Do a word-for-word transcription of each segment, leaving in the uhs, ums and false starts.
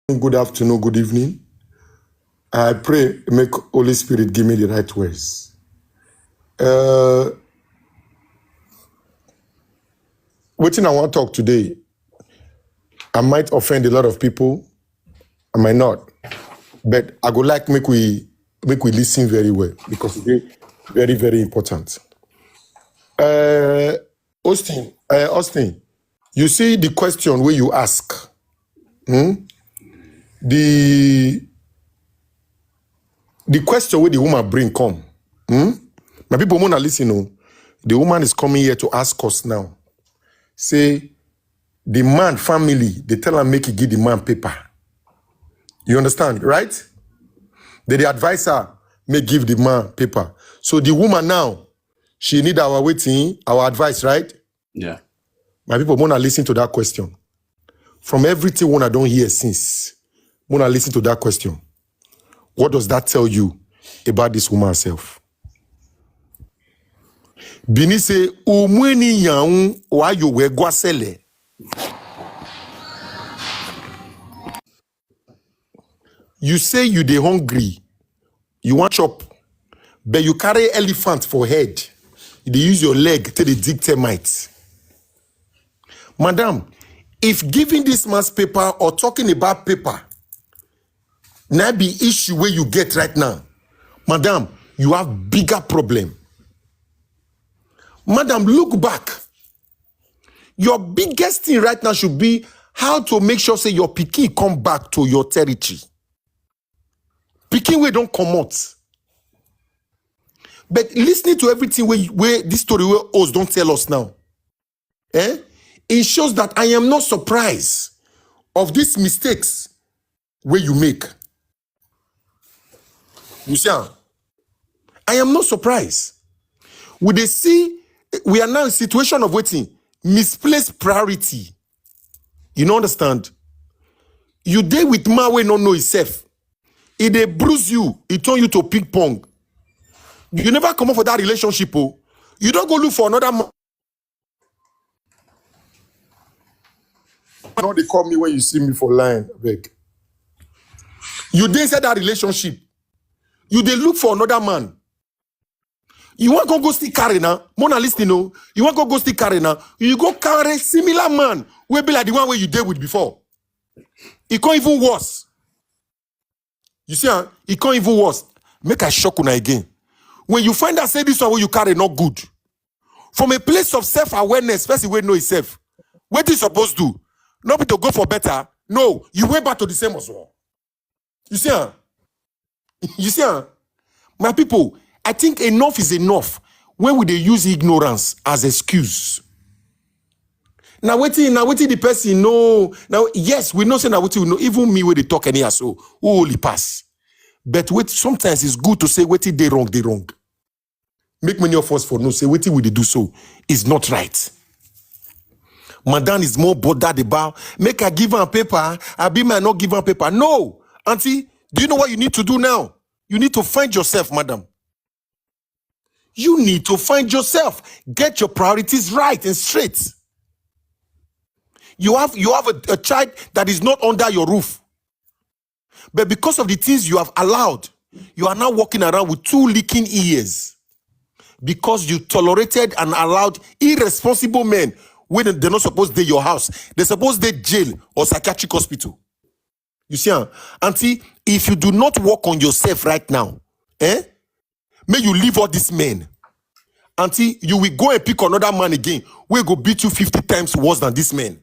Good afternoon, good evening. I pray make Holy Spirit give me the right words. Uh, wetin I wan talk today, I might offend a lot of people, I might not, but I go like make we make we listen very well because e dey very, very important. Uh, Austin, uh, Austin, you see the question wey you ask, hmm? The the question wey the woman bring come, hmm? My people, una listen o. The woman is coming here to ask us now. Say the man family, they tell am make he give the man paper. You understand, right? They dey advise her make give the man paper. So the woman now, she need our wetin, our advice, right? Yeah. My people, una listen to that question. From everything una don hear since, una listen to that question. What does that tell you about this woman herself? Bini say, "Umweni yaun wa yo we gwasele." You say you dey hungry, you wan chop, but you carry elephant for head. You dey use your leg take dey dig termite. Madam, if giving this man's paper or talking about paper na be issue wey you get right now, madam, you have bigger problem. Madam, look back. Your biggest thing right now should be how to make sure say your pikin come back to your territory. Pikin wey don comot. But listening to everything wey wey this story wey Oz don tell us now, eh, it shows that I am not surprised of these mistakes wey you make. You see am? I am not surprised. We dey see, we are now in situation of wetin? Misplaced priority. You no understand? You dey with man wey no know himself. E dey bruise you, e turn you to ping pong. You never comot for that relationship o. You don go look for another man. No dey call me when you see me for line, abeg. You dey inside that relationship. You dey look for another man. You wan go go still carry now? Mona, listen o. You wan go go still carry now? You go carry similar man wey be like the one wey you dey with before. E come even worse. You see, ah, e come even worse. Make I shock una again. When you find out say this one wey you carry not good, from a place of self-awareness, person wey know himself, wetin you suppose do? No be to go for better. No, you went back to the same as well. You see, ah? You see, ah? My people, I think enough is enough when we dey use ignorance as excuse. Na wetin, na wetin the person know. Now, yes, we know say na wetin we know. Even me wey dey talk anyhow so, who only pass. But wait, sometimes it's good to say wetin dey wrong, dey wrong. Make many of us for know say wetin we dey do so is not right. Madam is more bothered about make I give am paper, abi make I not give am paper. No, auntie, do you know what you need to do now? You need to find yourself, madam. You need to find yourself. Get your priorities right and straight. You have you have a, a child that is not under your roof. But because of the things you have allowed, you are now walking around with two leaking ears. Because you tolerated and allowed irresponsible men wey dem no suppose dey your house. Dem suppose dey jail or psychiatric hospital. You see, ah, auntie, if you do not work on yourself right now, eh? May you leave all these men. Auntie, you will go and pick another man again wey go beat you fifty times worse than this man.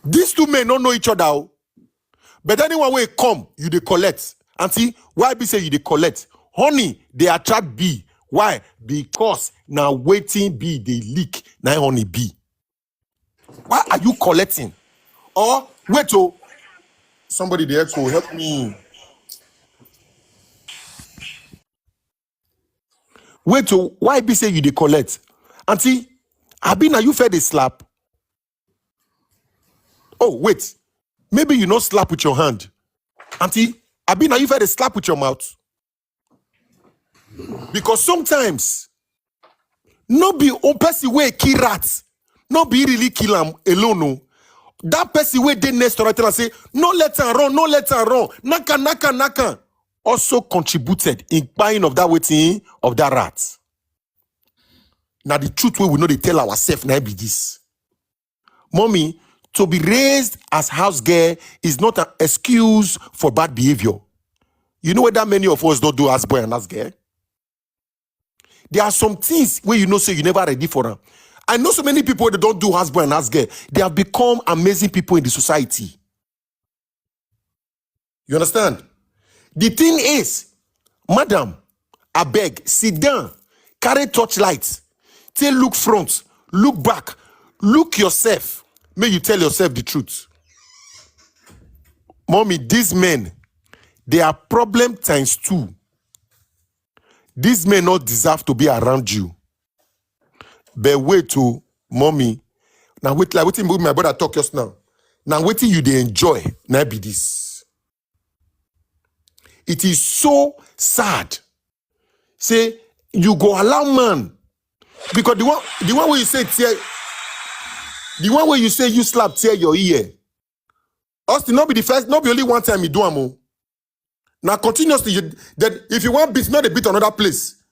These two men don't know each other o. But anyone wey come, you dey collect. Auntie, why be say you dey collect? Honey dey attract bee. Why? Because na wetin bee dey lick, na honey be. Why are you collecting? Or wait o, somebody dey echo, help me. Wait o, why be say you dey collect? Auntie, abi na you fair dey slap? Oh, wait. Maybe you no slap with your hand. Auntie, abi na you fair dey slap with your mouth? Because sometimes, no be one person wey kill rat, no be really kill am alone o. That person wey dey next to am tell am say, "No let am run, no let am run, knack am, knack am, knack am," also contributed in buying of that wetin, of that rat. Na the truth wey we no dey tell ourselves na be this. Mommy, to be raised as house girl is not an excuse for bad behavior. You know whether many of us don't do house boy and house girl? There are some things where you know say you never ready for them. I know so many people that don't do house boy and house girl. They have become amazing people in the society. You understand? The thing is, madam, I beg, sit down, carry torchlight, take look front, look back, look yourself. May you tell yourself the truth. Mommy, these men, they are problem times two. These men not deserve to be around you. But wait, oh, mommy. Now wait, like waiting with my brother talk just now. Now waiting you they enjoy. Now be this. It is so sad. Say you go allow man, because the one, the one where you say tear, the one where you say you slap tear your ear. Austin, not be the first, not be only one time you do am o. Now continuously, you, that if you want beat, not a beat another place.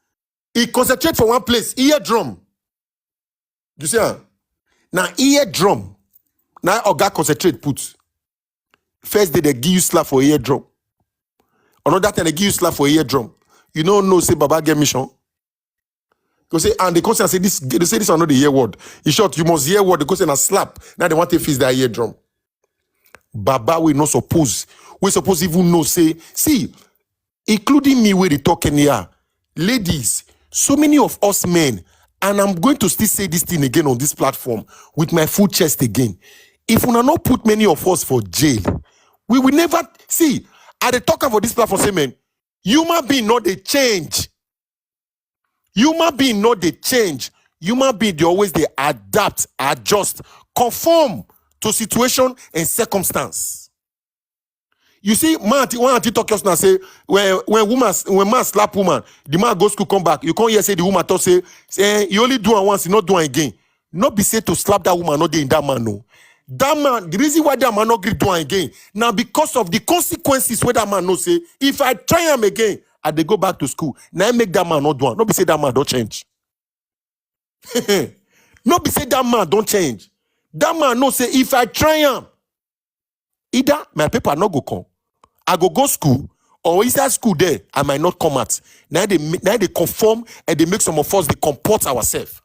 He concentrate for one place, ear drum. You see, ah? Now ear drum. Now oga concentrate put. First day they give you slap for ear drum. Another time they give you slap for ear drum. You don't know say Baba get mission. Go say, and they come say, say this, they say this another ear word. In short, you must hear word. They go say na slap. Now they want to fix that ear drum. Baba, we not suppose. We suppose even know say, see, including me where they talking here, ladies, so many of us men, and I'm going to still say this thing again on this platform with my full chest again. If we not put many of us for jail, we will never see. I dey talk for this platform, say, man, human being not they change. Human being not they change. Human being they always they adapt, adjust, conform to situation and circumstance. You see, man, auntie- one auntie talk just now say when when woman when man slap woman, the man go school come back. You can't hear say the woman talk say, say you only do am once, you not do am again. Not be say to slap that woman, not dey in that man no. That man, the reason why that man not gree do am again now because of the consequences where that man no say if I try am again, I dey go back to school. Now I make that man not do am. Not be say that man don't change. Not be say that man don't change. That man no say if I try am, either my paper no go come, I go go school, or inside school there I might not come out. Now they ma- now they conform and they make some of us they comport ourselves.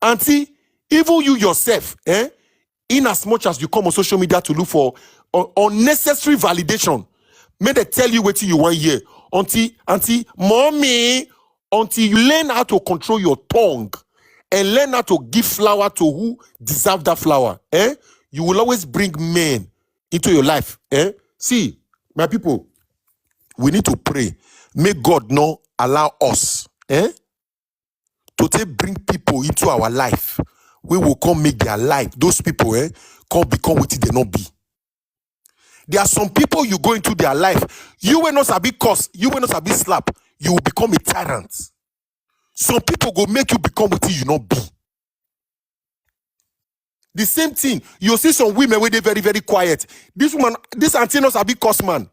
Auntie, even you yourself, eh? In as much as you come on social media to look for un- unnecessary validation, may they tell you what you want here. Auntie, auntie, mommy, until you learn how to control your tongue and learn how to give flower to who deserve that flower, eh? You will always bring men into your life, eh? See, my people, we need to pray. May God not allow us, eh, to take bring people into our life. We will come make their life, those people, eh, come become what they not be. There are some people you go into their life, you will not sabi curse, you will not sabi slap, you will become a tyrant. Some people go make you become what you not be. The same thing, you see some women where they very, very quiet. This woman, this auntie knows a big cost man.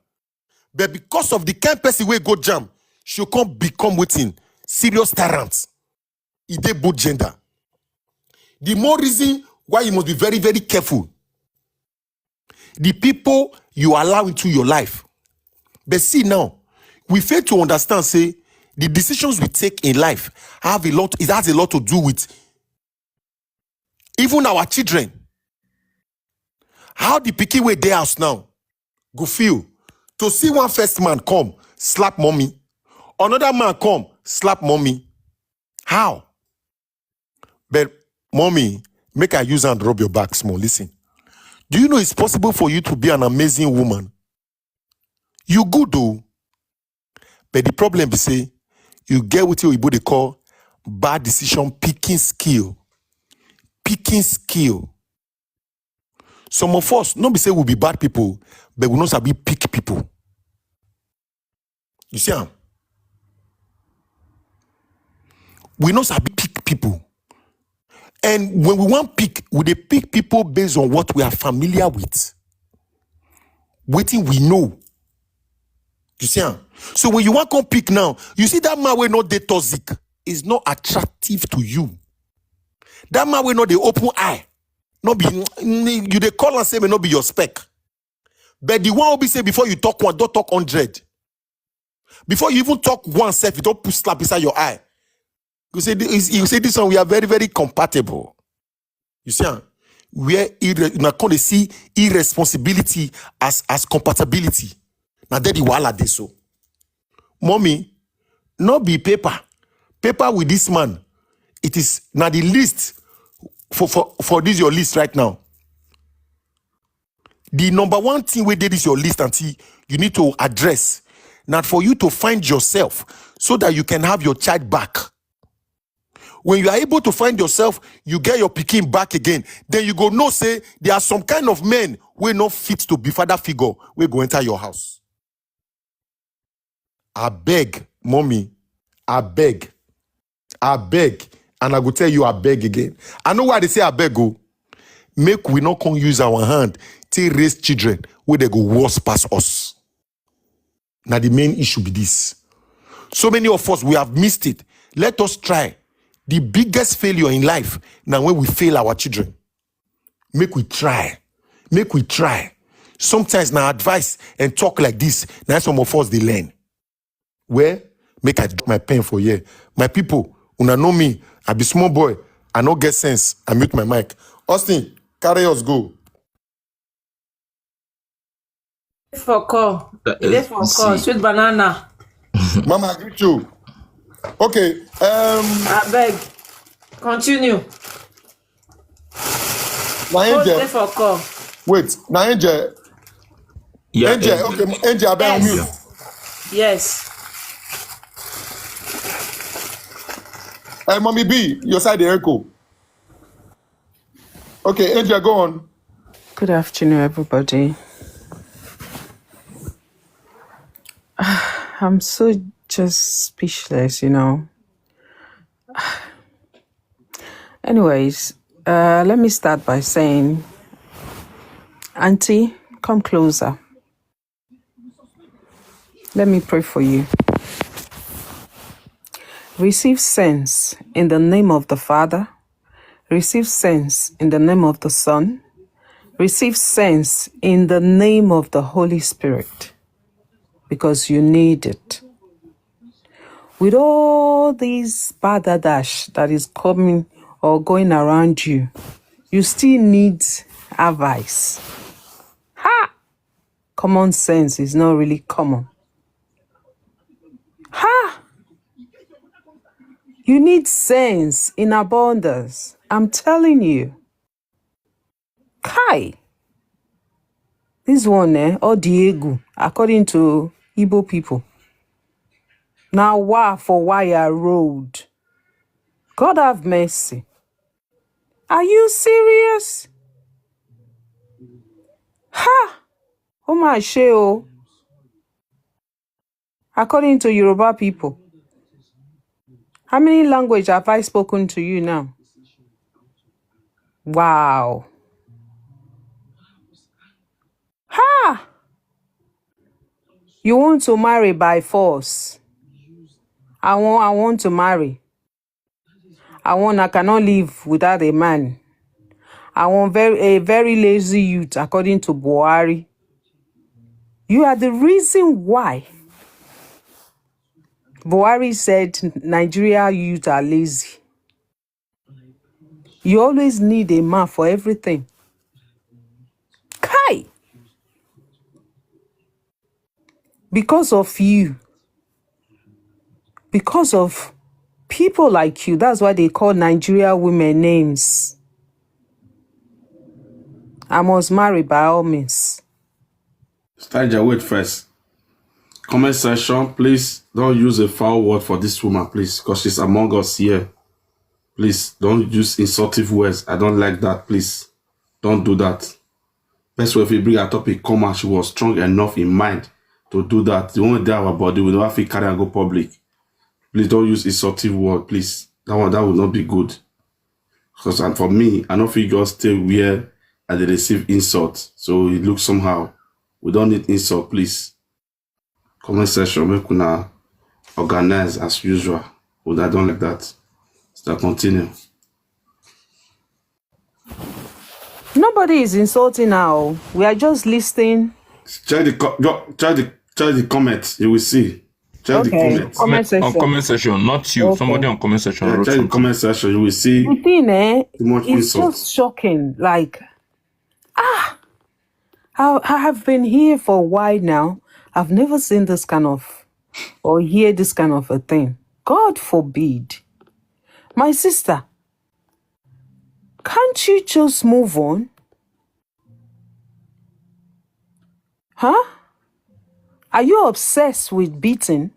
But because of the kind person where go jam, she can't become waiting serious tyrant. It they both gender. The more reason why you must be very, very careful. The people you allow into your life. But see now, we fail to understand, say, the decisions we take in life have a lot, it has a lot to do with even our children. How the pikin wey dey house now go feel to see one first man come slap mommy, another man come slap mommy. How? But mommy, make I use and rub your back small. Listen, do you know it's possible for you to be an amazing woman? You good though. But the problem be say, you get what you they call bad decision picking skill. Picking skill. Some of us, not be say we be bad people, but we not sabi pick people. You see am? We not sabi pick people. And when we wan pick, we dey pick people based on what we are familiar with, wetin we know. You see am? So when you wan come pick now, you see that man wey no dey toxic is not attractive to you. That man wey no dey open eye, no be, you dey call am say may no be your spec. But the one wey be say before you talk one, don talk hundred. Before you even talk one sef, you don put slap inside your eye. You say this, you say this one, we are very, very compatible. You see am? Where irre- una come dey see irresponsibility as as compatibility. Na there the wahala dey so. Mommy, no be paper. Paper with this man, it is na the list for for for this your list right now. The number one thing wey dey this your list, auntie, you need to address na for you to find yourself so that you can have your child back. When you are able to find yourself, you get your pikin back again, then you go know say there are some kind of men wey no fit to be father figure wey go enter your house. Abeg, mommy, abeg, abeg, and I go tell you abeg again. I know why they say abeg o. Make we no come use our hand take raise children wey dey go worse pass us. Na the main issue be this. So many of us, we have missed it. Let us try. The biggest failure in life na when we fail our children. Make we try. Make we try. Sometimes na advice and talk like this, na some of us dey learn. Well, make I drop my pen for here. My people, una know me. I be small boy. I no get sense. I mute my mic. Austin, carry us go. For call. E dey for call. Sweet banana. Mama, I greet you. Okay. Um, Abeg. Continue. Na Hold dey Angel. For call. Wait, na Angel. Yeah, Angel, eh, okay, Angel, abeg Yes. Unmute. Yes. Hey, Mommy B, your side dey echo. Okay, Angel, go on. Good afternoon, everybody. I'm so just speechless, you know. Anyways, uh, let me start by saying, Auntie, come closer. Let me pray for you. Receive sense in the name of the Father. Receive sense in the name of the Son. Receive sense in the name of the Holy Spirit, because you need it. With all this badadash that is coming or going around you, you still need advice. Ha! Common sense is not really common. Ha! You need sense in abundance. I'm telling you. Kai! This one, eh, Odiegu, according to Igbo people. Now, wa for wire road. God have mercy. Are you serious? Ha! Oh my sheo. According to Yoruba people, how many language have I spoken to you now? Wow. Ha! You want to marry by force. I want I want to marry. I want I cannot live without a man. I want very a very lazy youth, according to Buhari. You are the reason why Buhari said Nigeria youth are lazy. You always need a man for everything. Kai! Because of you, because of people like you, that's why they call Nigeria women names. I must marry by all means. Staja, wait first. Comment section, please don't use a foul word for this woman, please, because she's among us here. Please don't use insultive words. I don't like that. Please don't do that. Best way if you bring a topic, come out. She was strong enough in mind to do that. The only day our body will never feel carry and go public. Please don't use insultive word, please. That one, that will not be good. Because and for me, I no fit just stay where I dey receive insult. So it looks somehow. We don't need insult, please. Comment section, make una organize as usual. But I don't like that. So I continue. Nobody is insulting now. We are just listening. Check the co- jo- check the check the comments. You will see. Check the Okay. comments. Comment On section. Comment section, not you. Okay. Somebody on comment section Yeah, wrote check the something. Comment section. You will see The thing, eh, too much it's insult. Just shocking. Like, ah, I, I have been here for a while now. I've never seen this kind of or hear this kind of a thing. God forbid. My sister, can't you just move on? Huh? Are you obsessed with beating?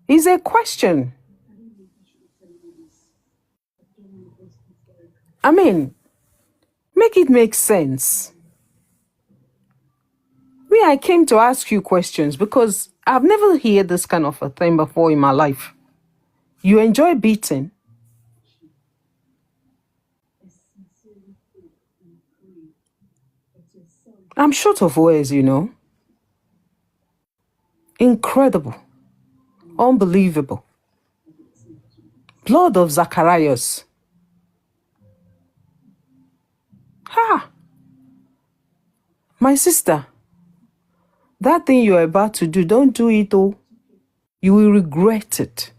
Is a question. I mean, make it make sense. Me, I came to ask you questions because I've never heard this kind of a thing before in my life. You enjoy beating? I'm short of words, you know. Incredible. Unbelievable. Blood of Zacharias. Ha! My sister, that thing you're about to do, don't do it, oh. You will regret it.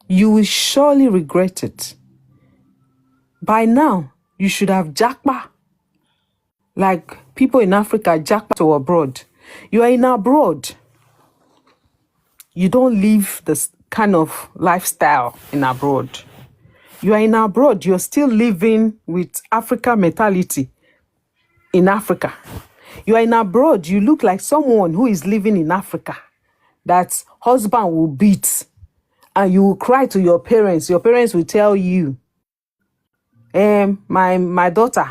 You will surely regret it. By now, you should have japa. Like people in Africa, japa to abroad. You are in abroad. You don't live this kind of lifestyle in abroad. You are in abroad. You're still living with Africa mentality in Africa. You are in abroad. You look like someone who is living in Africa. That husband will beat, and you will cry to your parents. Your parents will tell you, um, my my daughter,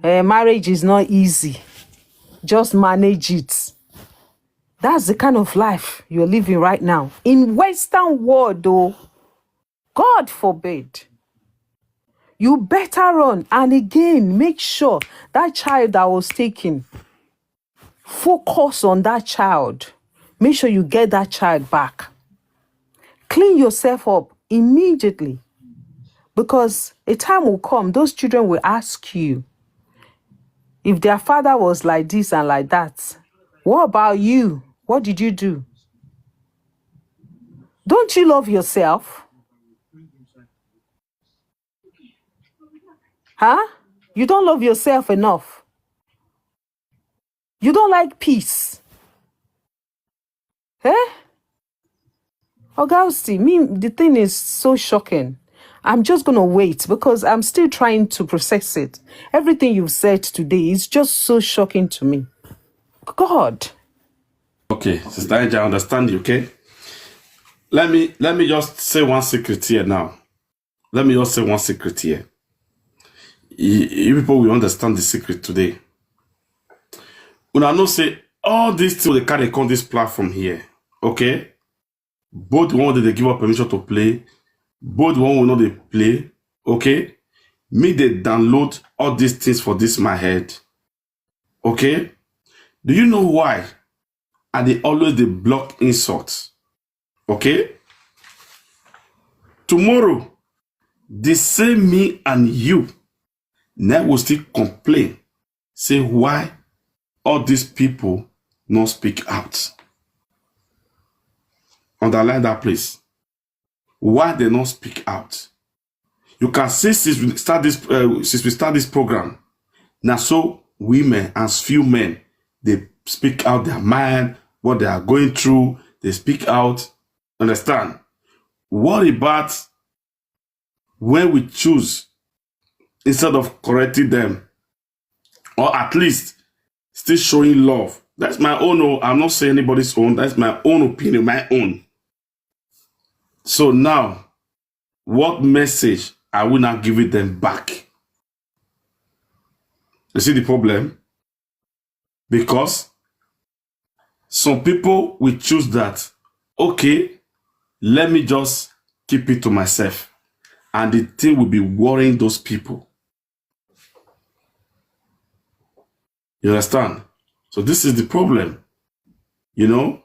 uh, marriage is not easy. Just manage it. That's the kind of life you're living right now in Western world, though. God forbid. You better run. And again, make sure that child that was taken, focus on that child. Make sure you get that child back. Clean yourself up immediately, because a time will come, those children will ask you, if their father was like this and like that, what about you? What did you do? Don't you love yourself? Huh? You don't love yourself enough. You don't like peace. Eh? Oga Usti, me, the thing is so shocking. I'm just gonna wait because I'm still trying to process it. Everything you've said today is just so shocking to me. God. Okay, Sister Angel, I understand you, okay? Let me let me just say one secret here now. Let me just say one secret here. You, you people will understand the secret today. Una know say all these things they carry come this platform here, okay? Both one that they give up permission to play, both one will not they play, okay? Me they download all these things for this my head, okay? Do you know why? And they always they block insults, okay? Tomorrow, the same me and you now will still complain, say why all these people not speak out. Underline that place. Why they not speak out? You can see since we start this uh, since we start this program, now so women and few men they speak out their mind, what they are going through. They speak out. Understand? What about when we choose instead of correcting them, or at least still showing love? That's my own. Oh, I'm not saying anybody's own. That's my own opinion, my own. So now, what message are we now giving them back? You see the problem? Because some people will choose that, okay, Let me just keep it to myself. And the thing will be worrying those people. You understand? So this is the problem. You know?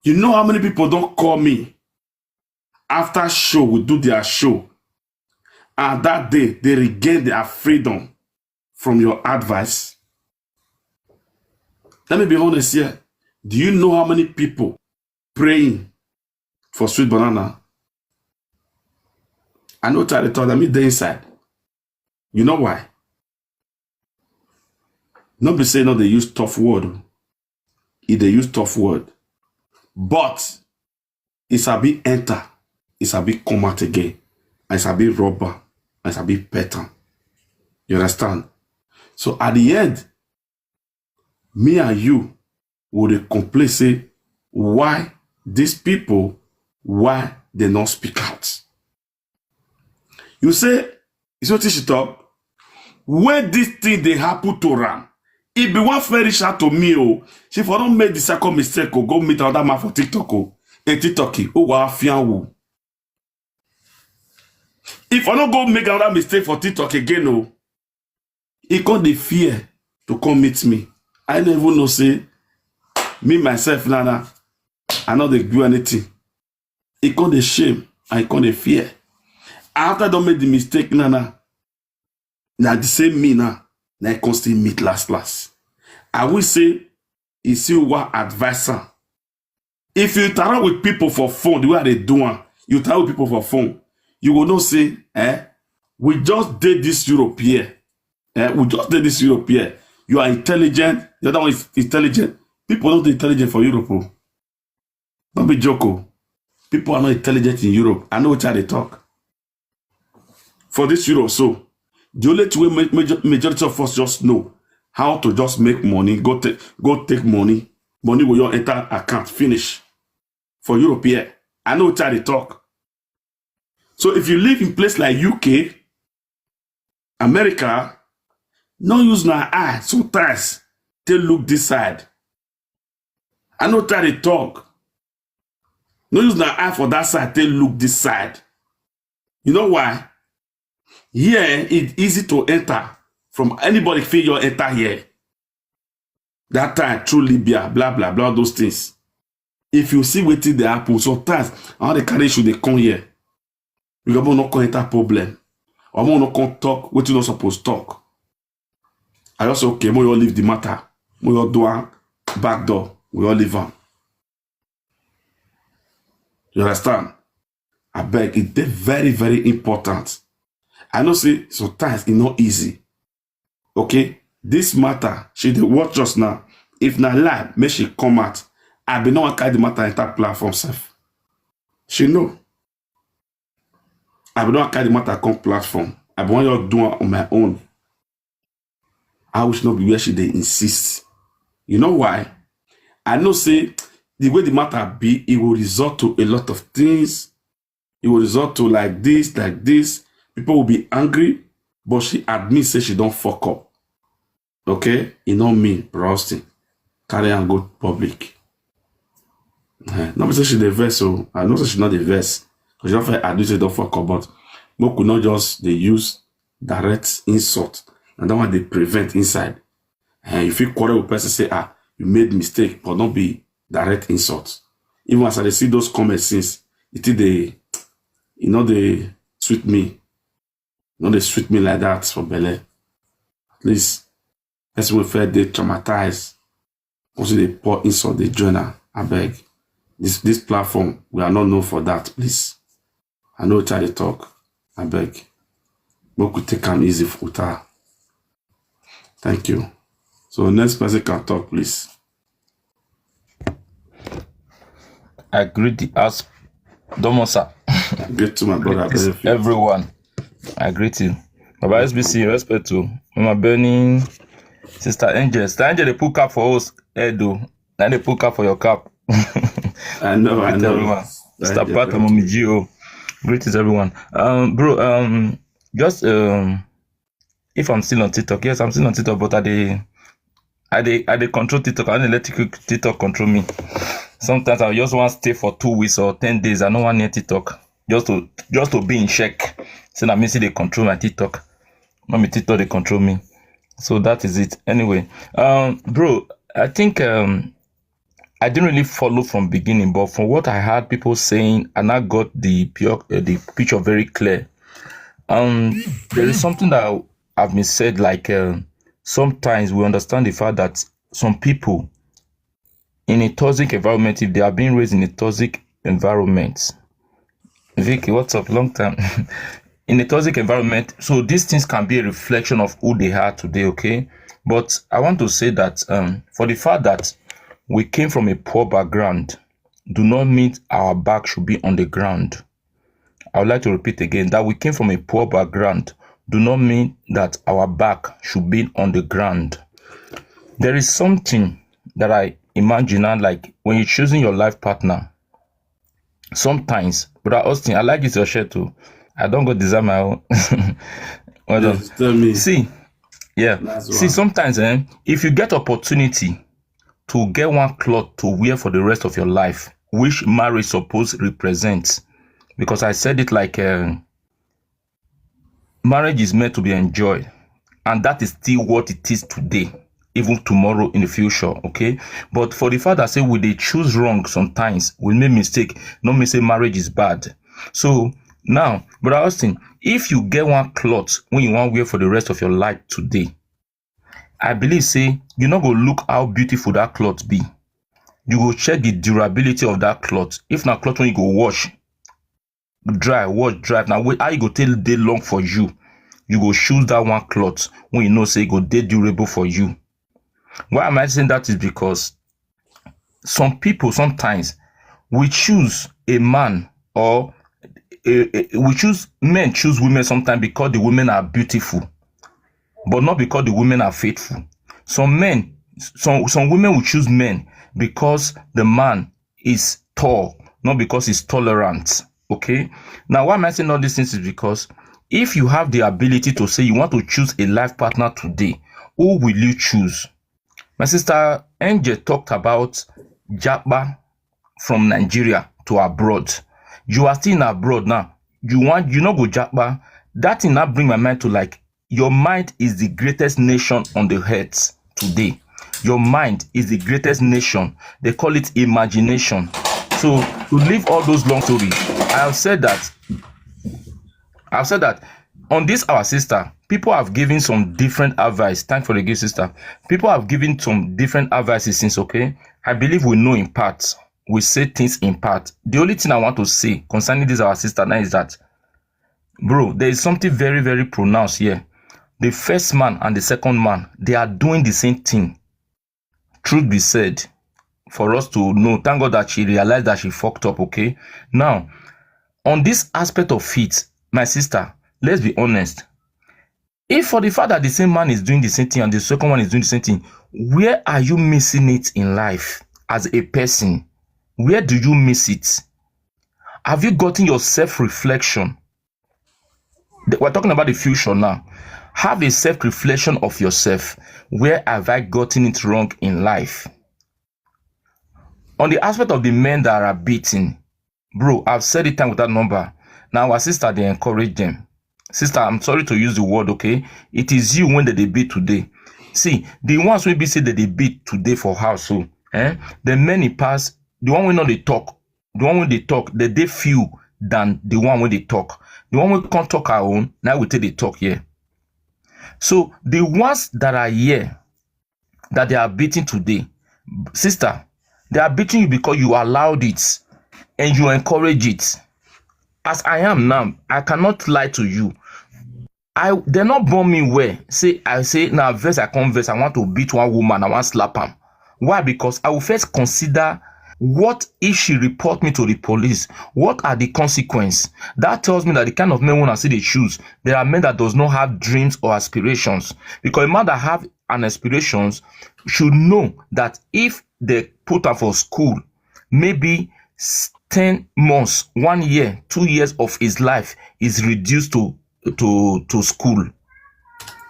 You know how many people don't call me after show, we do their show. And that day, they regain their freedom from your advice. Let me be honest here. Do you know how many people praying for sweet banana? I know tell the thought, I mean, they inside. You know why? Not be say no, they use tough word. If they use tough word, but it's a bit enter, it's a bit come out again, and it's a bit rubber, and it's a bit pattern. You understand? So at the end, me and you would complain say, why these people, why they not speak out? You say, you see what she talk? When this thing they happen to Ram, if be one fair reach out to me, oh, she for don't make the second mistake, oh, go meet another man for TikTok, oh, a TikTok, oh, wow, fianwu. If I don't go make another mistake for TikTok again, oh, he come the fear to come meet me. I never know say me myself, Nana, I know they do anything. He come the shame, I come the fear. After I don't make the mistake, Nana, now the same me now, now I come still meet last last. I will say, you see what advisor. If you interact with people for phone, the way they do one, you interact with people for phone, you will not say, eh, we just did this Europe here. Eh, we just did this Europe here. You are intelligent, the other one is intelligent. People don't intelligent for Europe. Oh. Don't be joke. Oh. People are not intelligent in Europe. I know what they talk. For this Europe, so the only two way majority of us just know how to just make money, go take go take money, money will your enter account finish. For Europe here, I know what they talk. So if you live in place like U K, America, no use na eye sometimes they look this side. I know what they talk. No use na eye for that side, they look this side. You know why? Here, it's easy to enter from anybody feel you enter here. That time, through Libya, blah, blah, blah, those things. If you see wetin dey happen, sometimes I want to carry issue dey come here. You go not come enter problem. I want to come talk wetin you not supposed talk. I just say, okay, we all leave the matter. We all do a back door. We all leave am. You understand? I beg, it dey very, very important. I know say sometimes it's not easy. Okay, this matter, she dey watch us now. If na lie, make she come out. I be no one carry the matter enter platform sef. She know. I be no one carry the matter come platform. I be want you do am on my own. I wish not be where she dey insist. You know why? I know say the way the matter be, it will result to a lot of things. It will result to like this, like this. People will be angry, but she admits say she don't fuck up. Okay? It not mean, bro, Austin. Carry and go public. Eh, not be say she dey vex, so I know say she not dey vex. Because she don't fit admit say don't fuck up, but we could not just dey use direct insult. And that one they prevent inside. And if you quarrel with person, say, ah, you made mistake, but not be direct insult. Even as I dey see those comments since, it dey, you know, they sweet me. You know, they sweet me like that for belle. At least, person wey first dey traumatized, also dey pour insult, dey join am. I beg. This, this platform, we are not known for that, please. I know what I dey talk. I beg. Make we take am easy for Uta. Thank you. So next person can talk, please. I greet the house. Domosa. Greet to my brother. Greetings, everyone. I greet you. Baba S B C, respect to Mama Benny, Sister Angel. Sister Angel, they put cap for us, Edo. Now they put cap for your cap. I know, I Greet know. Everyone. Sister you, Pat, bro. Mommy G O. Greetings, everyone. Um, bro, um, just um, if I'm still on TikTok, yes, I'm still on TikTok, but I dey, I dey I dey control TikTok. I no dey let TikTok control me. Sometimes I just wan stay for two weeks or ten days. I no wan near TikTok. Just to just to be in check. Say na me still dey control my TikTok. No be TikTok dey control me. So that is it. Anyway, um, bro, I think um I didn't really follow from beginning, but from what I heard people saying, and I got the pure uh, the picture very clear. Um, there is something that have been said, like uh, sometimes we understand the fact that some people in a toxic environment, if they are being raised in a toxic environment, Vicky, what's up? Long time. In a toxic environment, so these things can be a reflection of who they are today, okay? But I want to say that um, for the fact that we came from a poor background, do not mean our back should be on the ground. I would like to repeat again that we came from a poor background, do not mean that our back should be on the ground. There is something that I imagine, and like when you're choosing your life partner, sometimes, Brother Austin, I like this your shirt too. I don't go design my own. Well done. Yes, tell me. See, yeah. That's See, one. Sometimes, eh, if you get opportunity to get one cloth to wear for the rest of your life, which marriage suppose represent, because I said it like uh, marriage is meant to be enjoyed, and that is still what it is today, even tomorrow in the future, okay? But for the fact that say we dey choose wrong sometimes, we make mistake, no mean say marriage is bad. So now, Brother Austin, if you get one cloth when you wan wear for the rest of your life today, I believe say you no go look how beautiful that cloth be. You go check the durability of that cloth. If na cloth when you go wash, dry, wash, dry, na wait how you go take dey long for you. You go choose that one cloth when you know say e go dey durable for you. Why am I saying that? Is because some people sometimes we choose a man or a, a- we choose men choose women sometimes because the women are beautiful, but not because the women are faithful. Some men, some some women will choose men because the man is tall, not because he's tolerant. Okay. Now, why am I saying all these things? Is because if you have the ability to say you want to choose a life partner today, who will you choose? My sister Angel talked about japa from Nigeria to abroad. You are still in abroad now. You want you no go japa. That thing now bring my mind to, like, your mind is the greatest nation on the earth today. Your mind is the greatest nation. They call it imagination. So to leave all those long stories, I have said that I've said that on this our sister, people have given some different advice. Thank for the gift, sister. People have given some different advices since, okay? I believe we know in part. We say things in part. The only thing I want to say concerning this our sister now is that, bro, there is something very, very pronounced here. The first man and the second man, they are doing the same thing. Truth be said, for us to know, thank God that she realized that she fucked up, okay? Now, on this aspect of it, my sister, let's be honest. If for the fact that the same man is doing the same thing and the second one is doing the same thing, where are you missing it in life as a person? Where do you miss it? Have you gotten your self-reflection? Th- We're talking about the future now. Have a self-reflection of yourself. Where have I gotten it wrong in life? On the aspect of the men that are beaten, bro, I've said it time without number. Now our sister, they encourage them. Sister, I'm sorry to use the word, okay? It is you when they dey beat today. See, the ones wey be say they dey beat today for house, so eh, the many pass, the one wey no dey talk, the one wey dey talk, they dey few than the one wey dey talk. The one wey can't talk her own, now we take the talk here. So the ones that are here, that they are beating today, sister, they are beating you because you allowed it and you encourage it. As I am now, I cannot lie to you. I they not born me where say I say now verse I come verse I want to beat one woman, I want slap him. Why? Because I will first consider what if she report me to the police. What are the consequences? That tells me that the kind of men when I see they choose, there are men that does not have dreams or aspirations. Because a man that have an aspirations should know that if they put her for school, maybe s- ten months, one year, two years of his life is reduced to to to school,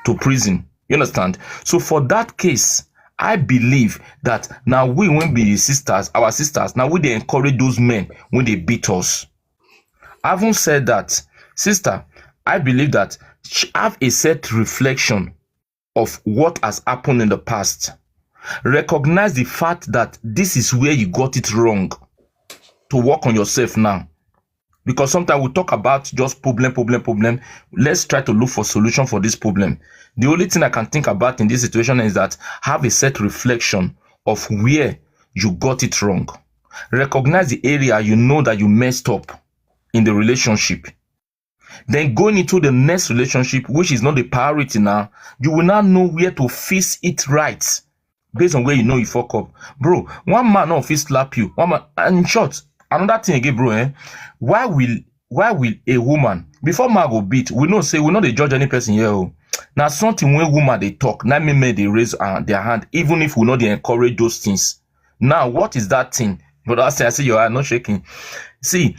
to prison. You understand? So for that case, I believe that now we, when be sisters, our sisters, now we dey encourage those men when they beat us. Having said that, sister, I believe that sh- have a set reflection of what has happened in the past. Recognize the fact that this is where you got it wrong to work on yourself now. Because sometimes we talk about just problem, problem, problem. Let's try to look for solution for this problem. The only thing I can think about in this situation is that have a set reflection of where you got it wrong. Recognize the area you know that you messed up in the relationship. Then going into the next relationship, which is not the priority now, you will now know where to fix it right based on where you know you fuck up. Bro, one man no fit slap you. One man, and in short, another thing again, bro, eh? Why will why will a woman, before man go beat, we know say we no dey judge any person here. Oh. Now something when woman they talk, now me men they raise uh, their hand, even if we know they encourage those things. Now, what is that thing? But I say, I see your eye not shaking. See,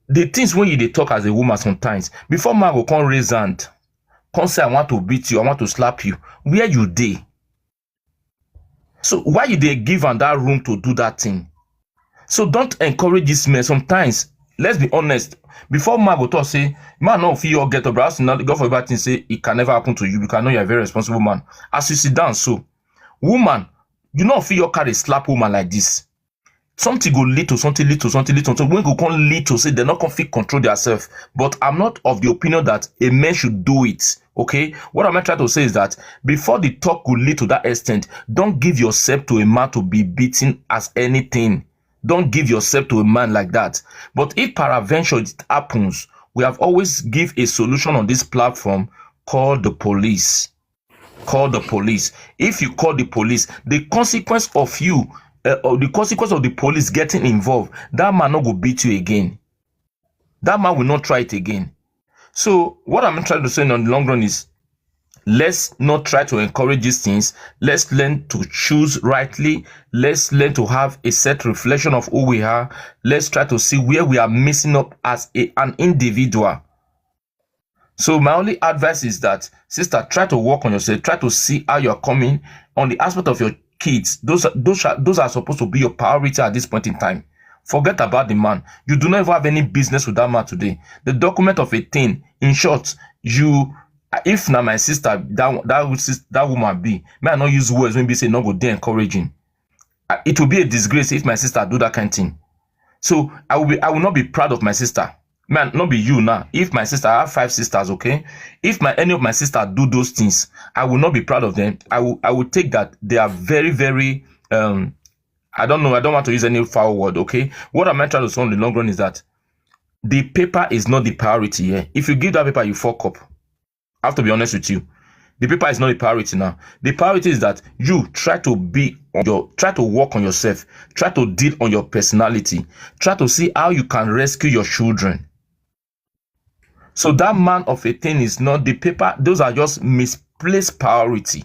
the things when you they talk as a woman sometimes, before man go come raise hand, come say, I want to beat you, I want to slap you. Where you dey? So why you dey give am that room to do that thing? So don't encourage this man. Sometimes, let's be honest, before man go talk say, man no fit all get up, but now God for everything say it can never happen to you because I know you're a very responsible man. As you sit down, so woman, you know fit your carry slap woman like this. Something go lead to something, lead to something, lead to something. When go come lead to say they not come fit control themselves. But I'm not of the opinion that a man should do it. Okay, what am I trying to say is that before the talk will lead to that extent, don't give yourself to a man to be beaten as anything. Don't give yourself to a man like that. But if peradventure it happens, we have always give a solution on this platform. Call the police. Call the police. If you call the police, the consequence of you, uh, or the consequence of the police getting involved, that man not go beat you again. That man will not try it again. So what I'm trying to say in the long run is, let's not try to encourage these things. Let's learn to choose rightly. Let's learn to have a set reflection of who we are. Let's try to see where we are messing up as a, an individual. So my only advice is that, sister, try to work on yourself. Try to see how you're coming on the aspect of your kids. Those are, those are, those are supposed to be your priority at this point in time. Forget about the man. You do not even have any business with that man today. The document of a thing, in short, you, if na my sister, that that sis- that woman be, may I not use words when be say no go dey encouraging. Uh, It will be a disgrace if my sister do that kind thing. So I will be, I will not be proud of my sister. Man, not be you now. If my sister, I have five sisters, okay? If my any of my sisters do those things, I will not be proud of them. I will I will take that they are very, very um I don't know, I don't want to use any foul word, okay? What am I trying to say in the long run is that the paper is not the priority here. If you give that paper, you fuck up. I have to be honest with you. The paper is not a priority now. The priority is that you try to be on your try to work on yourself, try to deal on your personality, try to see how you can rescue your children. So that man of a thing is not the paper, those are just misplaced priority.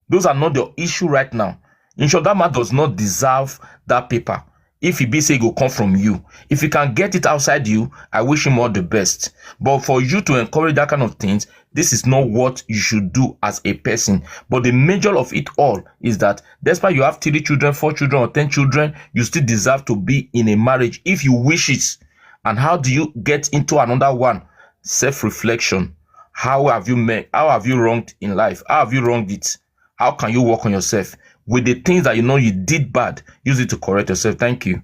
Those are not the issue right now. In short, that man does not deserve that paper. If he be say e go come from you, if he can get it outside you, I wish him all the best. But for you to encourage that kind of things, this is not what you should do as a person. But the major of it all is that despite you have three children, four children, or ten children, you still deserve to be in a marriage if you wish it. And how do you get into another one? Self-reflection. How have you made? How have you wronged in life? How have you wronged it? How can you work on yourself with the things that you know you did bad? Use it to correct yourself. Thank you.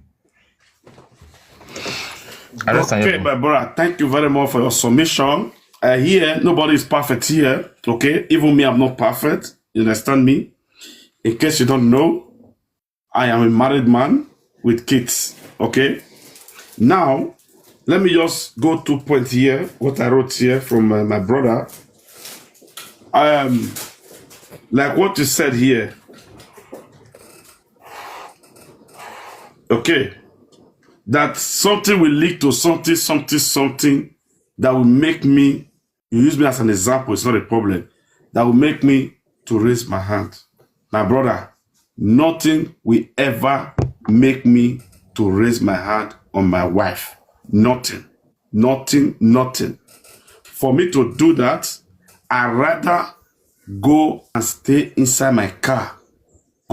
I rest on your Okay, my brother, thank you very much for your submission. Uh, here, nobody is perfect here, okay? Even me, I'm not perfect. You understand me? In case you don't know, I am a married man with kids, okay? Now, let me just go two points here, what I wrote here from uh, my brother. Um, like what you said here, okay, that something will lead to something, something, something that will make me, you use me as an example, it's not a problem, that will make me to raise my hand. My brother, nothing will ever make me to raise my hand on my wife. Nothing, nothing, nothing. For me to do that, I rather go and stay inside my car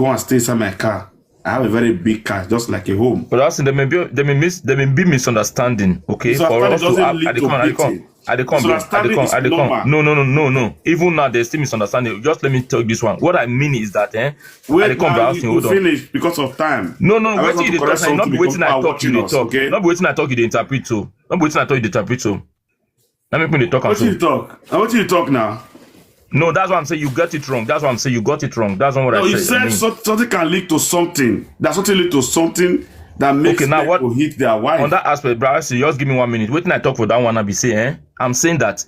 go and stay inside my car. I have a very big car, just like a home. But I say there may be there may miss there may be misunderstanding. Okay, for Misunderstanding us to doesn't have. lead I dey to come. I dey come. beating. I dey come, bro. I dey Misunderstanding come. is I dey come. normal. No, no, no, no, no. Even now, there's still misunderstanding. Just let me tell you this one. What I mean is that, eh? I Wait, dey come, bro. now I'll you say, will hold on. Finish because of time. No, no, I just wetin want you to dey correct talk now, no something be because wetin people I are talk you watching dey us. talk. Okay. No be wetin I talk you dey interpret so. No be wetin I talk you dey interpret so. Let me put the talk am What you so. Talk? Now what you talk now? No, that's what I'm saying. You got it wrong. That's what I'm saying. You got it wrong. That's not what No, I you said. I said mean, so, something can lead to something. That something lead to something that makes Okay, now what people hit their wife. On that aspect, bro, I say, just give me one minute. Wetin I talk for that one, I be say, eh? I'm saying that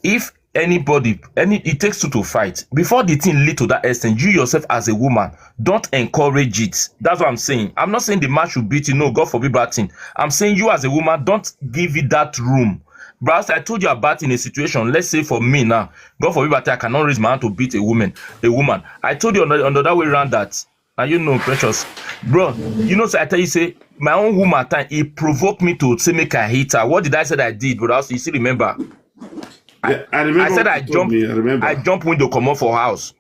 if anybody, any, it takes two to fight. Before the thing lead to that extent, you yourself as a woman, don't encourage it. That's what I'm saying. I'm not saying the man should beat you. No, God forbid bad thing. I'm saying you as a woman, don't give it that room. Bros, I told you about in a situation. Let's say for me now, God forbid, but I cannot raise my hand to beat a woman. A woman. I told you on the, on the other way around that. And you know, Precious, bro. You know, say I tell you, say my own woman time, it provoked me to say make I hit her. What did I say that I did, bro? You still remember? Yeah, I remember. I said What I you told jump, Me. I remember. I jump window, come up for house.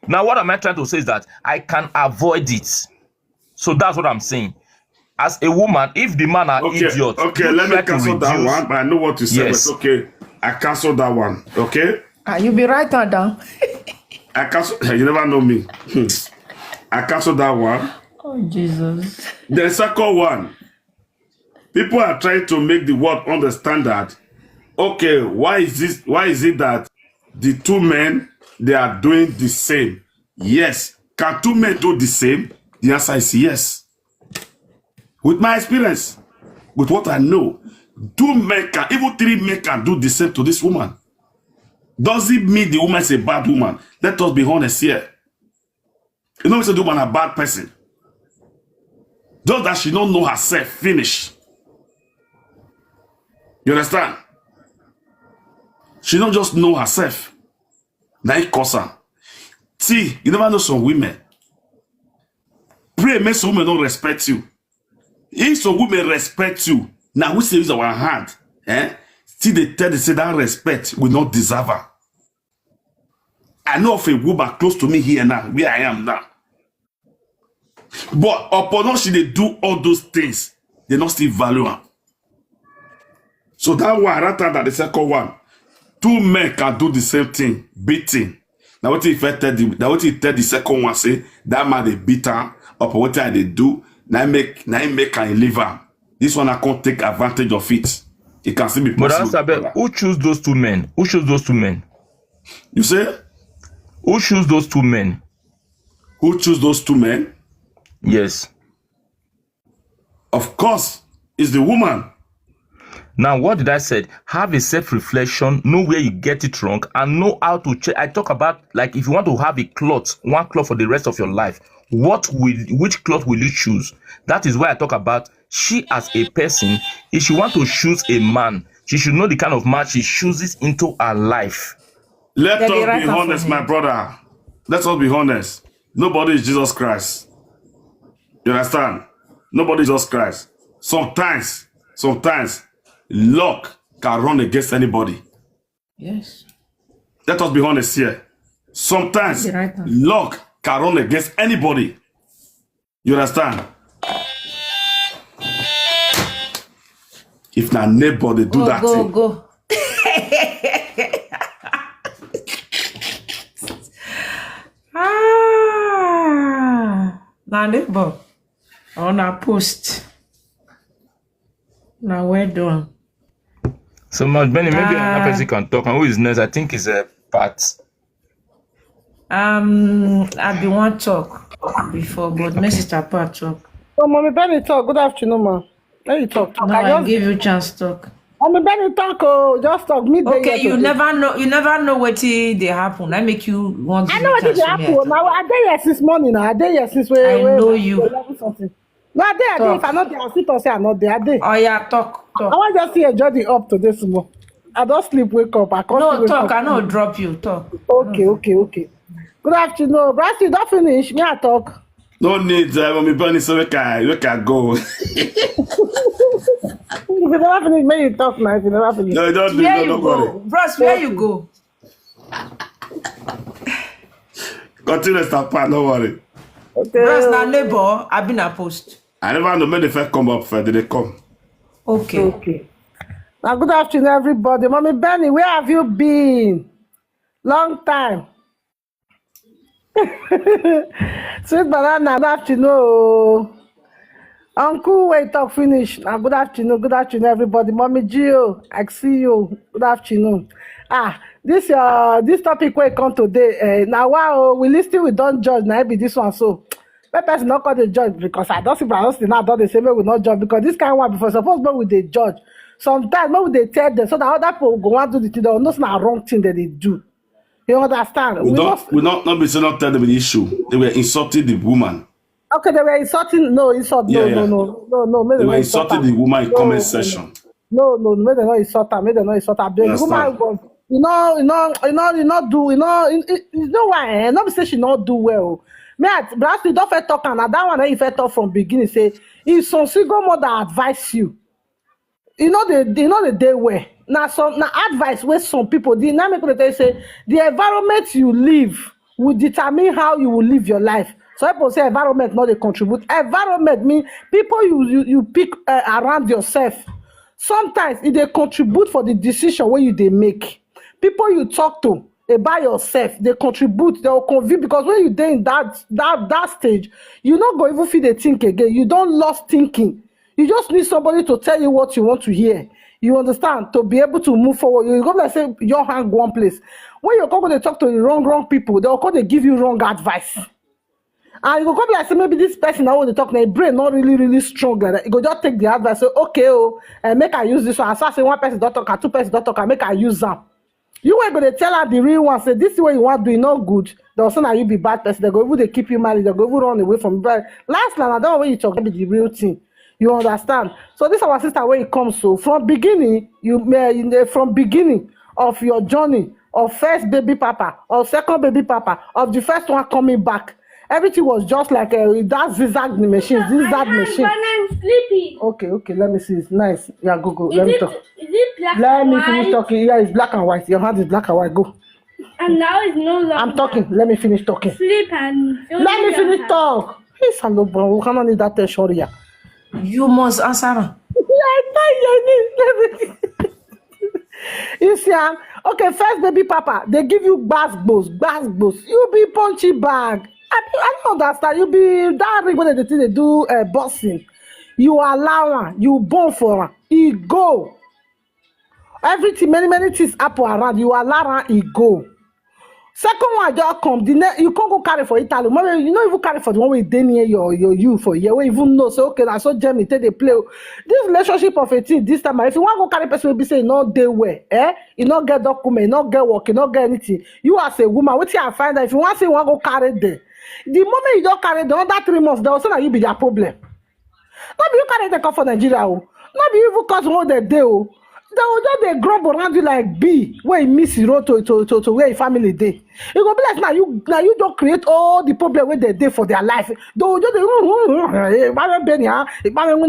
Now, what am I trying to say is that I can avoid it. So that's what I'm saying. As a woman, if the man are Okay, idiot, okay. you Let me try to cancel that reduce. One, but I know what you said. Yes. But okay, I cancel that one. Okay, Ah, you be right hand down. I cancel. You never know me. Hmm. I cancel that one. Oh, Jesus. The second one, people are trying to make the world understand that. Okay, why is this? Why is it that the two men, they are doing the same? Yes. Can two men do the same? The answer is yes. With my experience, with what I know, two men can, even three men can do the same to this woman. Does it mean the woman is a bad woman? Let us be honest here. You know, it's a woman a bad person. Just that she don't know herself. Finish. You understand? She don't just know herself. Now it cause her. See, you never know some women. Pray make some women don't respect you. If some women respect you, now we say use our hand, eh? See, they tell they say that respect will not deserve her. I know of a woman close to me here now, where I am now. But upon us, she they do all those things, they not still value her. So that one, right after the second one, two men can do the same thing, beating. Now what if I tell the now what if tell the second one say that man they beat her up what I they do, now make now make her leave her. This one I can't take advantage of it. It can still be But possible. that's abeg, who choose those two men? Who choose those two men? You say Who choose those two men? Who choose those two men? Yes. Of course, it's the woman. Now, what did I said? Have a self-reflection, know where you get it wrong, and know how to check. I talk about, like, if you want to have a cloth, one cloth for the rest of your life, what will which cloth will you choose? That is why I talk about she as a person. If she want to choose a man, she should know the kind of man she chooses into her life. Let Dem dey us write be am for honest, here. My brother. Let us be honest. Nobody is Jesus Christ. You understand? Nobody is Jesus Christ. Sometimes, sometimes, luck can run against anybody. Yes. Let us be honest here. Sometimes, Be right now. Luck can run against anybody. You understand? If na neighbor they do Go, that go, thing, go. Ah, na neighbor. On a post. Now well done. So much, Benny, maybe another Ah. person can talk. And who is next? I think it's a Pat. Um, I be one talk before, but my sister Pat talk. Oh, Mommy Benny talk. Good afternoon, ma. Let you talk. Talk. No, I I just give you chance talk. Mommy Benny talk. Oh, just talk. Me dey Okay, here you today. Never know. You never know what they happen. I make you want. I know what did happen. Now I dey here since morning. Now I dey here since we. I we- know we you. eleven something. No, I dey. I dey. Talk. If I not there, I sit and say I not there. I dey. Oh yeah, talk, talk. I want just see a journey up to this morning. I don't sleep, wake up. I can't No, sleep, wake talk. up. I no drop you. Talk. Okay, okay, okay. Good afternoon, Brassy. Don't finish. Me I talk. No need. Uh, Mommy Benny say we can, we can go. If you never finish, may you talk now. If you never finish. No, don't do. Where No, you don't go, worry. Bros? Where you go? Continue, Mister Pat. Don't worry. Bros, na neighbor, I been a post. I never know when they first come up first. They come. Okay. Okay. Now, good afternoon, everybody. Mommy Benny, where have you been? Long time. Sweet banana, good afternoon. Uncle, wait talk finish. Now, good afternoon, good afternoon, everybody. Mommy Gio, I see you. Good afternoon. Ah, this uh this topic we come today. Uh, now wow, we listen, we don't judge. Now be this one so. Let person not call the judge because I don't see brown now don't they say we will not judge because this kind of one before suppose we they judge. Sometimes when they tell them so that other people go and do the thing they know it's not wrong thing that they do. You understand? We don't, we not, not be say not tell them the issue. They were insulting the woman. Okay, they were insulting. No, insult. No, yeah, no, yeah. No, no, no. They were insulting the woman in comment section. No, no, no, they not insult her. Make they not insult her. The woman was, you know, you know, you know, you know, do, you know, you, you know why? Eh? Not say she not do well. Me, I, but you don't fair talk, and that one you fair talk from beginning. Say if some single mother advise you, you know they, you know the day where now some now advice where some people did not make people they say the environment you live will determine how you will live your life. So people say environment not they contribute. Environment mean people you you, you pick uh, around yourself. Sometimes it they contribute for the decision where you they make. People you talk to about yourself, they contribute, they will convince because when you dey in that that that stage, you not go even feel the think again. You don't lost thinking. You just need somebody to tell you what you want to hear. You understand? To be able to move forward. You go like say your hand one place. When you come they talk to the wrong wrong people, they'll come they give you wrong advice. And you go come like say maybe this person now when they talk, their brain not really really strong like that. You go just take the advice, say okay, oh, and make I use this one. As I say one person don't talk, and two person don't talk, and make I use them. You were going to tell her the real one, say this is what you want to do, not good. They'll say now you be bad person. They go even they keep you married. They go even run away from you. But last line, I don't know when you talk be the real thing. You understand? So this our sister where it comes so from beginning, you may in the, from beginning of your journey of first baby papa or second baby papa of the first one coming back. Everything was just like uh, that zigzag machine, zigzag machine. I'm sleeping. Okay, okay, let me see. It's nice. Yeah, go go. Let me talk. Is it black Let and me white? Finish talking. Yeah, it's black and white. Your hand is black and white. Go. And now it's no longer. I'm talking. Let me finish talking. Sleep and Let me finish talk. Hey, Salobo, we cannot need that tension here. You must answer her. Yeah, I know your name. You see, ah, okay, first baby papa, they give you gbasgbos, gbasgbos. You be punchy bag. I, I don't understand. You be that ring when they think they do uh, boxing. You allow one, you born for one. He go. Everything, many, many things happen around. You allow one, he go. Second one just come. The ne- you can't go carry for Italy. Maybe you know if you carry for the one way they near your your you for here. We even know. So okay, that's so Germany take they play. This relationship of a thing this time. If you want to go carry person, will be say no they way. Eh? You not get document, you not get work, you not get anything. You as a woman, what you find out if you want say you want go carry there. The moment you don't carry the other three months, they'll say that you be their problem. Not be you carry the come for Nigeria. Oh. Not be you even cause one the day. Oh. They will just they grumble around you like bee where he miss the road to, to, to, to where your family day. It go be like now you now you don't create all the problem where they day for their life. They will just they Benny, they will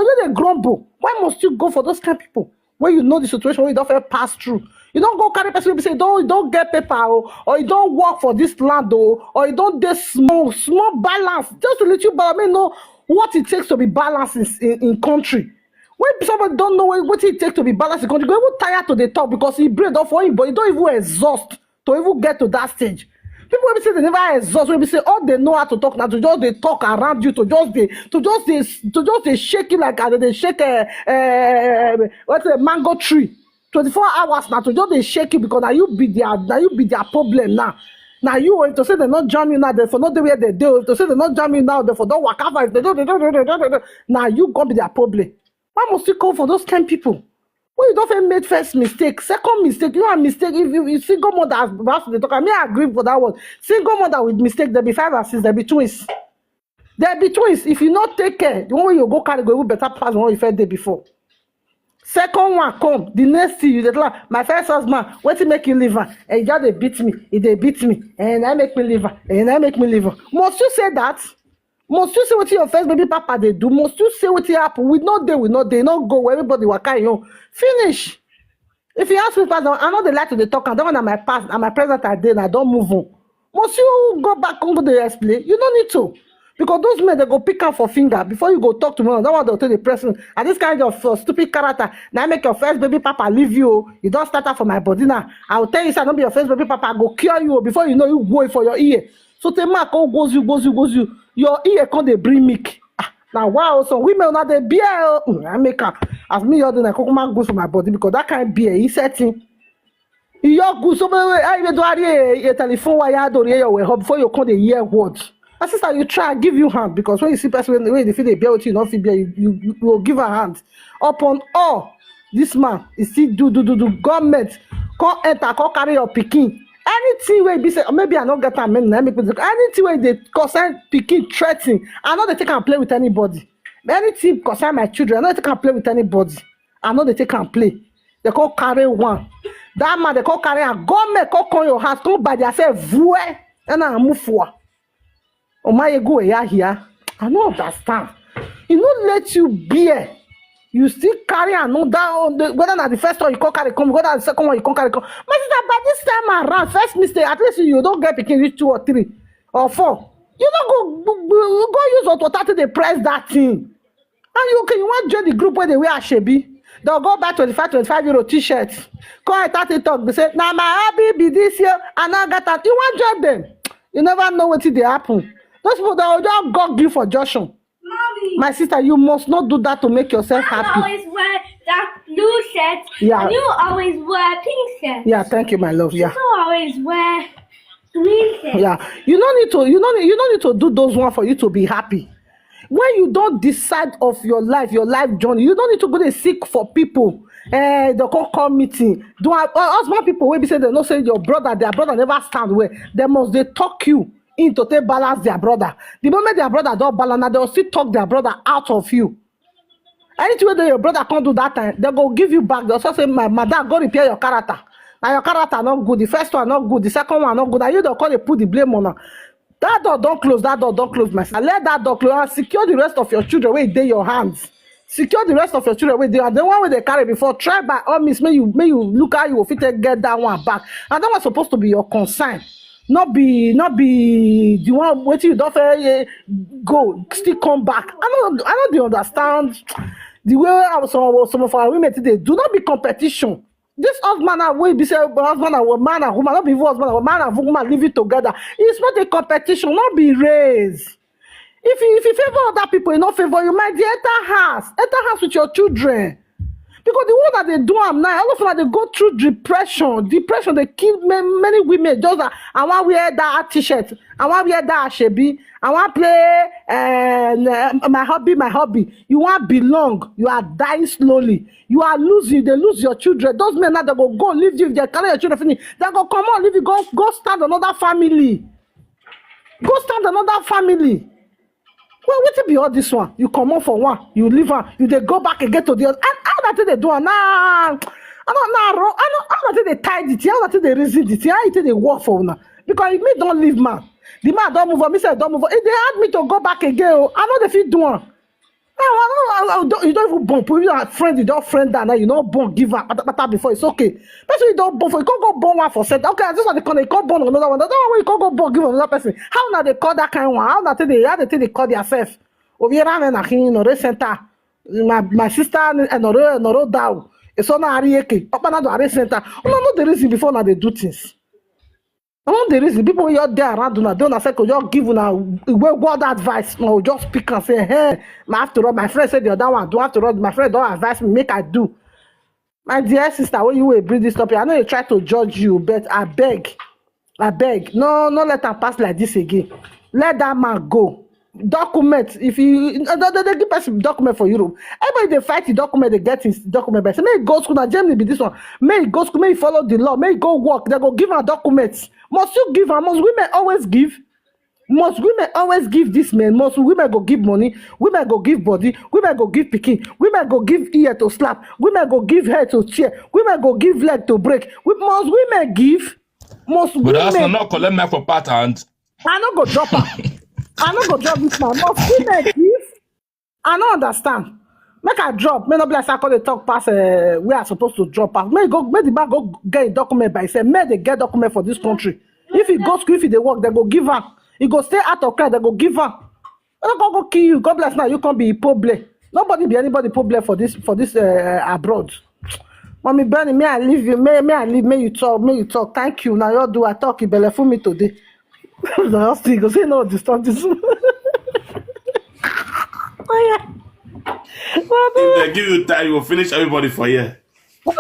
just they grumble. Why must you go for those kind of people? When you know the situation where you don't feel pass through, you don't go carry person say don't don't get paper or, or you don't work for this land or, or you don't get small small balance, just a little balance. I mean, know what it takes to be balanced in, in, in country. When somebody don't know what, what it takes to be balanced in country, go even tired to the talk because he breathe off for him, but he don't even exhaust to even get to that stage. People will say they never exhaust. Will say all they know how to talk now to just they talk around you to just they to just they to just they shake you like how they shake a uh, uh, what's a mango tree. Twenty-four hours now to just they shake you because now you be their now you be their problem now. Now you want to say they not jam you now, therefore not the way they do to say they not jam you now, therefore don't work out. If they don't, they don't, they don't, they don't, they don't. Now you gonna be their problem. Why must you come for those kind of people? When you don't make first mistake, second mistake, you are mistake. If you, you single mother as perhaps they talk, I may agree for that one. Single mother with mistake, there be five and six, there be twins. There be twins. If you not take care, the one way you go carry go even better pass the one you felt there before. Second one come, the next thing you dey tell am, my first husband, wetin make you leave am? And you just dey beat me, e dey beat me, and I make me leave am, and I make me leave am. Must you say that? Must you say wetin your first baby papa dey do? Must you say wetin happen? We no dey, we no dey, no go where everybody waka im own. Finish. If you ask me pass, I no dey like to dey talk am. That one na my past, na my present I dey, na I don move on. Must you go back and go dey explain? You no need to. Because those men, they go pick am for finger before you go talk to me. That one they'll tell the person. And this kind of uh, stupid character, now make your first baby papa leave you. You don't start out for my body now. I will tell you, sir, don't be your first baby papa. I go cure you before you know you go for your ear. So the man come goes you, goes you, goes you. Your ear come dey bring milk. Ah, now wow, so women now they beer. Oh, mm, I make am. As me, you're the Kokoma goes for my body because that kind of beer, he setting. Iyo gu so be I be do ari e telephone wa ya do re your way before you come dey hear word. My sister, you try give you hand because when you see person wey dey feel dey bear with you, you no fit bear, you, you, you will give her hand. Upon all, this man is still do do do do government come enter, come carry your pikin. Anything wey be say maybe I no get am, na make me anything wey dey concern pikin threatening, I no dey take am play with anybody. Anything concern my children, I no dey take am play with anybody. I no dey take am play. They come carry one. That man, they come carry am. Government come come your house, come by theirself, vue. And I move for. Omaye go ya here. I no understand. E no let you bear. You still carry another, the- whether na the first one you come carry come, whether na the second one you come carry come. My sister, by this time around, first mistake, at least you don't get pikin reach two or three or four. You no go go use hot water to dey press that thing. And you okay, you wan join the group wey dey wear asoebi? They'll go buy twenty-five, twenty-five euro t-shirt. Come enter TikTok, they say, "Na my hobby be this year, I no get am." You wan join them? You never know wetin dey happen. Those people, they will just gog you for junction. Mommy, My sister, you must not do that to make yourself I happy. Always wear that blue shirt. Yeah. And you always wear pink shirt. Yeah, thank you, my love. Yeah. You always wear green shirt. Yeah. You don't need to, you don't, you don't need to do those one for you to be happy. When you don't decide of your life, your life journey, you don't need to go dey seek for people. Eh, they call call meeting. Do I, uh, husband people will be say they no say your brother, their brother never stand well. They must they talk you into take balance their brother. The moment their brother don't balance, now they'll still talk their brother out of you. Anything wey dey your brother can't do that time, they go give you back. They'll say, "My madam, go repair your character. Now your character not good. The first one not good. The second one not good." And you don't call they put the blame on her. That door don't close. That door don't close, my sister. Let that door close and secure the rest of your children wey dey your hands. Secure the rest of your children wey dey. And the one wey they carry before, try by all means, may you may you look how you will fit take get that one back. And that was supposed to be your concern. Not be not be the one waiting you don't fair eh, go still come back. I don't I don't dey understand the way how some some of our women today do not be competition. This husband and wey be say husband and wo- man and woman, not be even husband and wo- man and woman living together. It's not a competition, not be race. If you if you favor other people, you not favor you, my dear, enter house, enter house with your children. Because the one that they do am now, all of them they go through depression. Depression they kill ma- many women. Just that I want wear that t-shirt. I want wear that asoebi. I want play uh, my hobby, my hobby. You want belong. You are dying slowly. You are losing. They lose your children. Those men now they go go leave you. If they carry your children finish, they go come on leave you. Go go start another family. Go start another family. Well, wetin be all this one? You come on for one, you leave one, you dey go back again to the other. And how that thing they do am? Nah, I don't know. I don't how that thing they tie the thing. How that thing they reason the thing. How you think they work for now? Because if me don't leave man, the man don't move on. Me say don't move on. If they had me to go back again, oh, I know they fit do one. No, I don't, I, I don't, you don't even bump. You are friend, you don't friend that now. You know bump give her pata pata before it's okay. Person you don't bump for, you can't go bump one for set. Okay, I just want to call. You can't bump another one. That one you can't go bump give another person. How now they call that kind one? How now they how they think they call themselves? Obiera me na hin no re center. My my sister and no re no re down. It's on Arieke. Open another Ari center. No no the reason before now they do things. I want the reason people wey just dey around una dey una circle just give una well word advice una go just pick am say hey ma after all my friend say the other one do after all my friend don advise me make I do. My dear sister, when you will bring this topic, I know you try to judge you, but I beg, I beg, no, no let am pass like this again. Let that man go. Document if you they, they give person document for Europe. Everybody they fight the document, they get his document. But say, may he go school now. Germany be this one. May he go school, may he follow the law, may he go work. They go give her documents. Must you give her? Must women always give? Must women always give this men? Must women go give money? Women go give body? Women go give picking? Women go give ear to slap? Women go give hair to tear? Women go give leg to break? We- Must women give? Must But that's women? Not collect me for part and I no go drop her. I no go drop this man. Must women give? I no understand. Make I drop. May not be like I call the talk pass uh, where I supposed to drop. Pass. May go. May the man go get a document by say. May they get document for this country. If he go school, if he dey work, they go give am. He go stay out of class, they go give am. They go go kill you. God bless now. You can't be problem. Nobody be anybody problem for this for this uh, abroad. Mommy Bernie, may I leave you? May, may I leave? May you talk? May you talk? Thank you. Now you do. I talk. You belle for me today. The last thing go say no disturb this. Oh yeah. If they give you time, you will finish everybody for here. You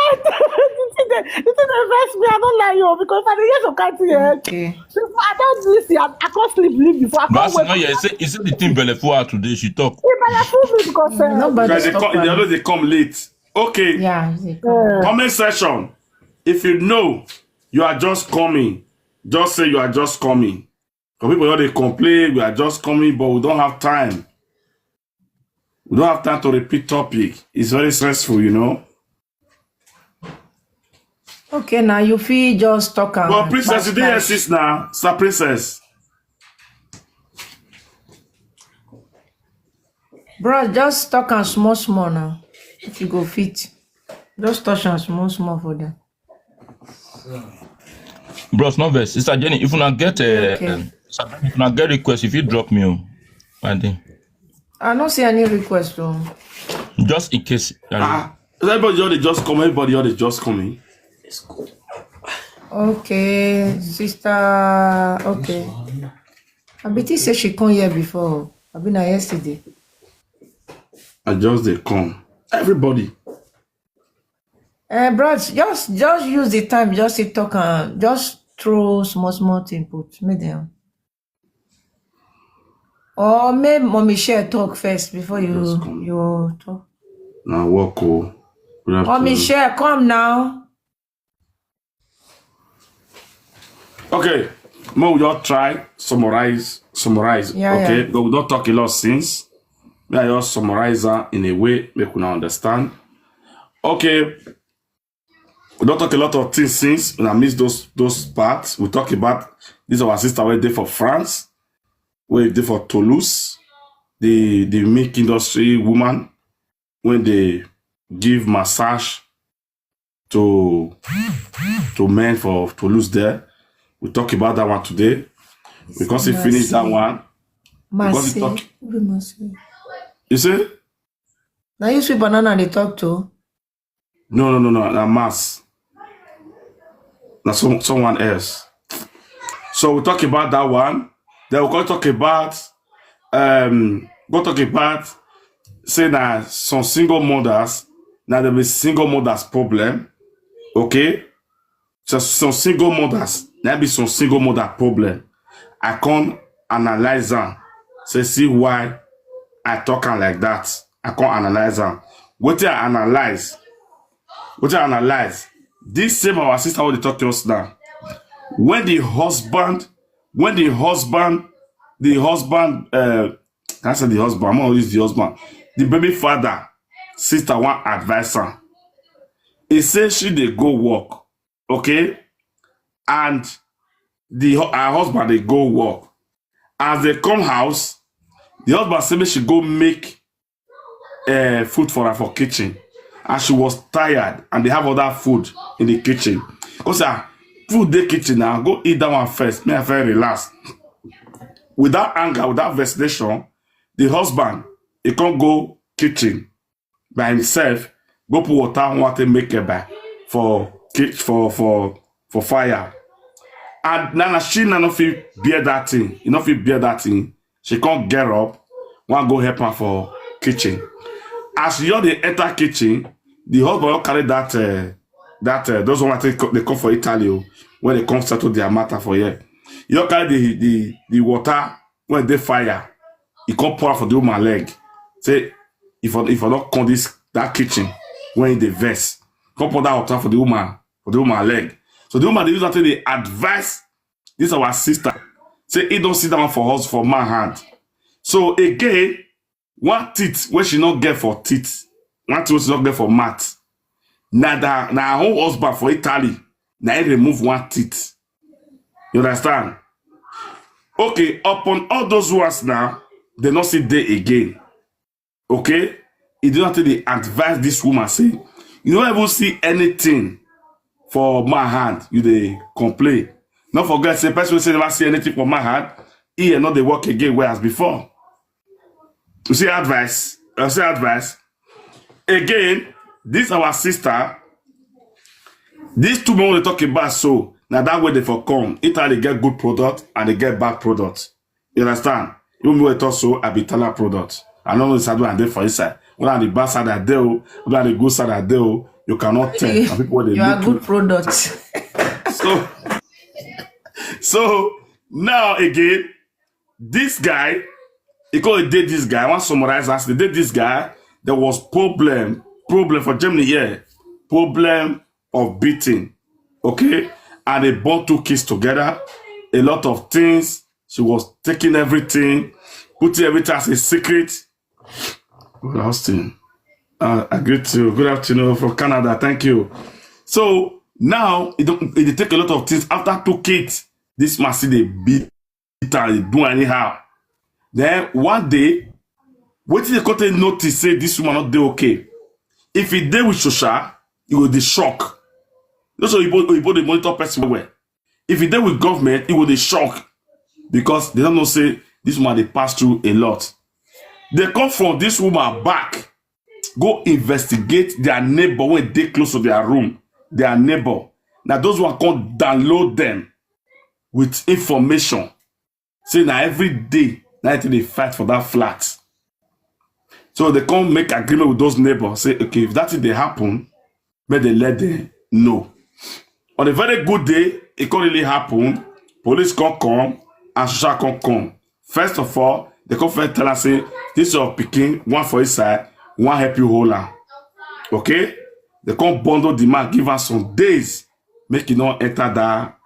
think they, you think they vex me? I don't lie you because if I dey hear some kind thing, eh, Okay. I don't listen. I, I can't sleep, leave before I But can't as wake no, up. yeah, say, you see the thing belle for her today. She talk. If I fool me because uh, Nobody Because they, stop come, they am. always they come late. Okay. Yeah. They come. uh, Comment section. If you know you are just coming, just say you are just coming. Some people they complain, we are just coming, but we don't have time. We don't have time to repeat topic. It's very stressful, you know. Okay, now you feel just talk and But princess, fast, you didn't fast. Assist now, sir princess. Bro, just talk and small small now. If you go fit, just touch and small small for them. Bros, no vex. Sister Jenny, if you not get a, Okay. um, Sister Jenny, if you not get request, if you drop me, oh, I think I don't see any request though. Just in case. Uh, Ah, everybody ought to just come. Everybody ought to just coming. Okay, sister. Okay. I be think say she come here before. I been here yesterday. I just they come. Everybody. Eh, bros, just just use the time, just sit talk and just throw small small thing put me there. Or make mommy share talk first before you Just come. You talk. Now walk oh. We have Mommy to- share, come now. Okay, Mo, we just try summarize, summarize. Yeah, Okay, yeah. But we don't talk a lot since. May I just summarize that in a way make we now understand. Okay, we don't talk a lot of things since. And I miss those those parts. We talk about this our sister where they for France, where they for Toulouse, the the milk industry woman when they give massage to to men for Toulouse there. We talk about that one today. Because he finished that one. Because he Mercy. talk, Who be Mercy? You see? Now you sweet banana they talk to. No, no, no, no. Now mass. Now some someone else. So we talk about that one. Then we go talk about um go talk about say that some single mothers now there be single mothers problem. Okay, so some single mothers now be some single mother problem. I can't analyze them. Say see why I talk am like that. I can't analyze them. What I analyze, what I analyze. This same our sister what they talk to us now. When the husband, when the husband, the husband, uh, I said the husband. I'm gonna use the husband. The baby father, sister one advisor. He says she they go work, okay, and the hu- her husband they go work. As they come house, the husband say make she go make uh, food for her for kitchen, and she was tired, and they have other food in the kitchen. Cause her food the kitchen now, go eat that one first. May I feel relax. Without anger, without vexation, the husband he can't go kitchen by himself. Go put water, water make a by for ki- for for for fire. And now she now no fit bear that thing. You no fit bear that thing. She can't get up. One go help her for kitchen. As you dey enter kitchen, the husband will carry that uh, that uh, those one I think they come for Italy oh, when they come settle their matter for here. You carry the the the water when they fire, he come pour for the woman leg. Say if I if I not come this that kitchen when the vest, come pour that water for the woman for the woman leg. So the woman they use that thing they advise this our sister. Say he don't sit down for us for my hand. So again, one teeth when she not get for teeth, one teeth when she not get for mat. Now that now her own husband for Italy, now he remove one teeth. You understand? Okay, upon all those ones now, they not see day again. Okay, he did not take the advice this woman say. You don't even see anything for my hand. You they complain. No forget say person wey say never see anything for my hand, e no dey work again well as before. You see advice? You see advice? Again, this our sister, these two men wey dey talk about so, na that way they for come. Italy get good product and they get bad product. You understand? Even me wey talk so, I be Italian product. I no know the side wey I dey for inside. Whether na the bad side I dey o, whether na the good side I dey o, you cannot tell. Na people wey dey You are look good you. Product. So, so now again, this guy, he called date this guy. I want to summarize as the date this guy. There was problem, problem for Germany here, problem of beating, okay, and they born two kids together. A lot of things. She was taking everything, putting everything as a secret. Well, Austin, uh, I greet you. Good afternoon from Canada. Thank you. So now it, don't- it dey take a lot of things. After two kids, this man still dey beat her, dey do anyhow. Then one day, wetin dey come take notice say this woman no dey okay. If e dey with social, e go dey shock. Those oyibo oyibo dey monitor person well well. If e dey with government, e go dey shock because they don't know say this woman dey pass through a lot. They come from this woman back, go investigate their neighbor wey dey close to their room. Their neighbor, na those one come download them with information. Say na every day na it dey fight for that flat. So they come make agreement with those neighbors. Say, okay, if that thing dey happen, make they let them know. On a very good day, it can't really happen. Police can't come, and social can't come. First of all, they come first tell us say this your picking, one for inside, one help you hold her. Okay? They can't bundle the man, give us some days, make you not enter that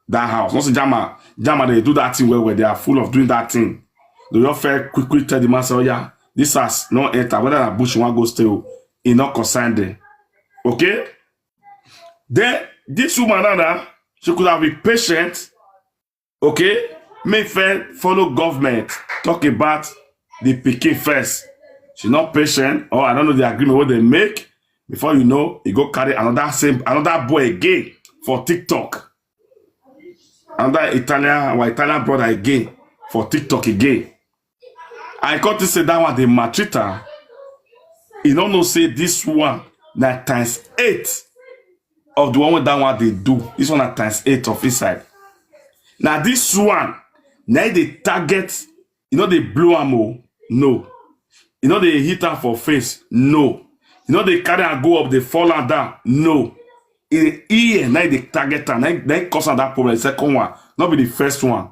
that house. Once Jama, Jama, they do that thing well, where they are full of doing that thing. They just fair quick, quick tell the man, say, oh yeah, this house no enter. Whether that bush one go stay, oh, it not concern them. Okay? Then this woman, Nana, she could have been patient. Okay? May fair follow government, talk about the picking first. She not patient, or I don't know the agreement what they make. Before you know, he go carry another same another boy again for TikTok. Another Italian, our Italian brother again for TikTok again. I got to say that one they maltreat her. You don't know say this one na times eight of the one with that one they do. This one na times eight of inside. Now this one, now they target, you know they blow am o, no. You know they hit her for face, no. You know they carry and go up, they fall and down, no. In here, now they target her, now they cause her that problem. Second one, not be the first one.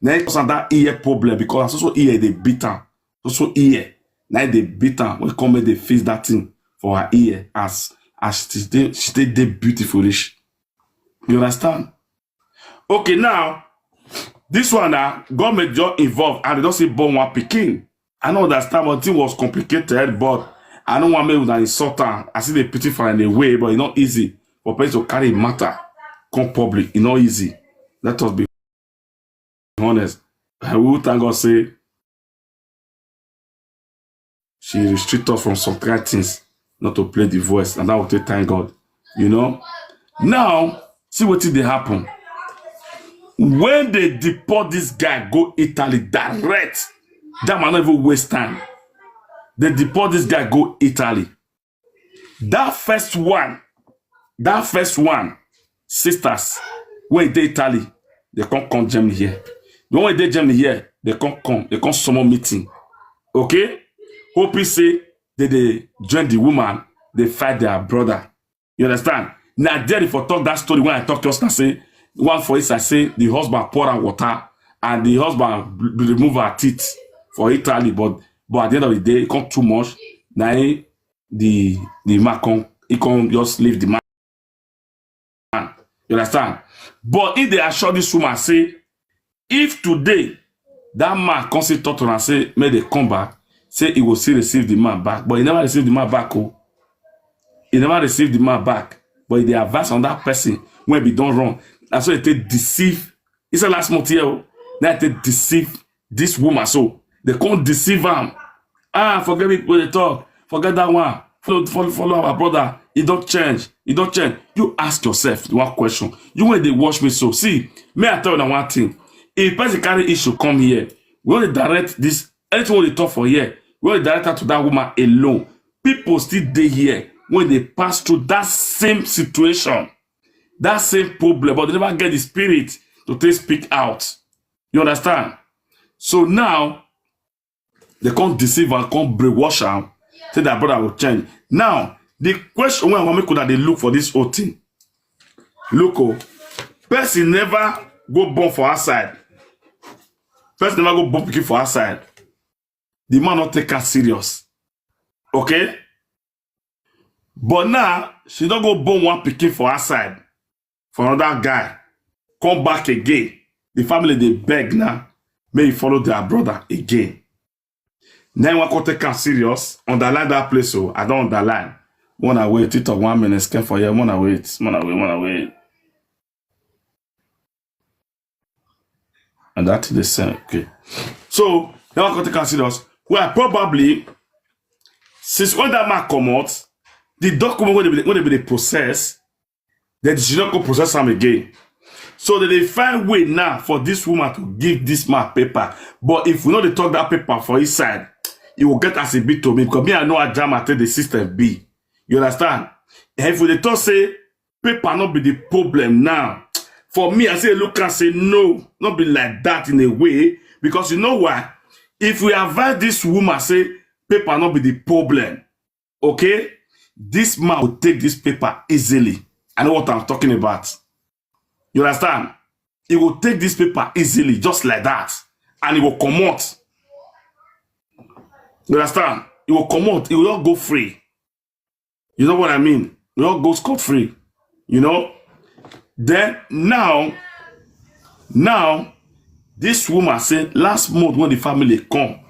Now cause her that ear problem because also ear they beat her. Also ear, now they beat her. We come make they fix that thing for her ear as as she stay she stay dey beautiful reach. You understand? Okay, now this one now government just involved and they don't see born one picking. I know that time thing was complicated, but I don't want me with an insult her. I see the pity for in a way, but it's not easy for person to carry matter come public. It's not easy. Let us be honest. I will thank God say she restrict us from some kind things, not to play the voice, and that will take thank God. You know, now see what did they happen when they deport this guy go Italy direct. That man not even waste time. They deport this guy go Italy. That first one, that first one, sisters, when they Italy, they can't come Germany here. The one they Germany here, they can't come, they can't summon meeting. Okay? Hope you say that they join the woman, they fight their brother. You understand? Now there for talk that story when I talk to us and say one for it, I say the husband pour her water and the husband remove her teeth for Italy, but but at the end of the day, it come too much. Now the the man come he come just leave the man. You understand? But if they assure this woman say if today that man come say talk to her and say make they come back, say he will still receive the man back, but he never receive the man back. Oh, he never receive the man back, but they advise on that person when be done wrong. That's why they take deceive. It's the last month here. Oh, now they deceive this woman, so they can't deceive him. Ah, forget me when they talk. Forget that one. Follow, follow, follow our brother. e don change, e don change. You ask yourself one question. You wey dey watch me so, see, may I tell you one thing. If person carry issue come here, we only direct this, anything wey dey talk for here, we only direct am to that woman alone. People still dey here wey dey pass through that same situation, that same problem, but they never get the spirit to take speak out. You understand? So now, they come deceive and come brainwash am, say their brother will change. Now, the question wey I want make una dey look for this whole thing. Look o, person never go born for outside. Person never go born pikin for outside. The man no take her serious. Okay? But now, she don go born one pikin for outside, for another guy. Come back again. The family dey beg now, make you follow their brother again. Now you wan come take am serious, underline that place o. I don underline. Wanna wait, it of one minute, scan for here. Wanna wait, wanna wait, wanna wait. And that is the same. Okay. So, now I wan come take am serious. Well, probably, since when that man comot, the document wey dey be, wey dey be dey process, then she no go process am again. So they dey find way now for this woman to give this man paper. But if we no dey talk that paper for inside, e go get as e be to me, because me, I know how Jama take the system be. You understand? And if we dey talk say paper no be the problem now, for me, I say look and say no, no be like that in a way, because you know why? If we advise this woman say paper no be the problem, okay, this man will take this paper easily. I know what I'm talking about. You understand? He will take this paper easily, just like that, and he will comot. You understand? He will comot. He will not go free. You know what I mean? He will not go scot free. You know? Then now, now, this woman say last month when the family come,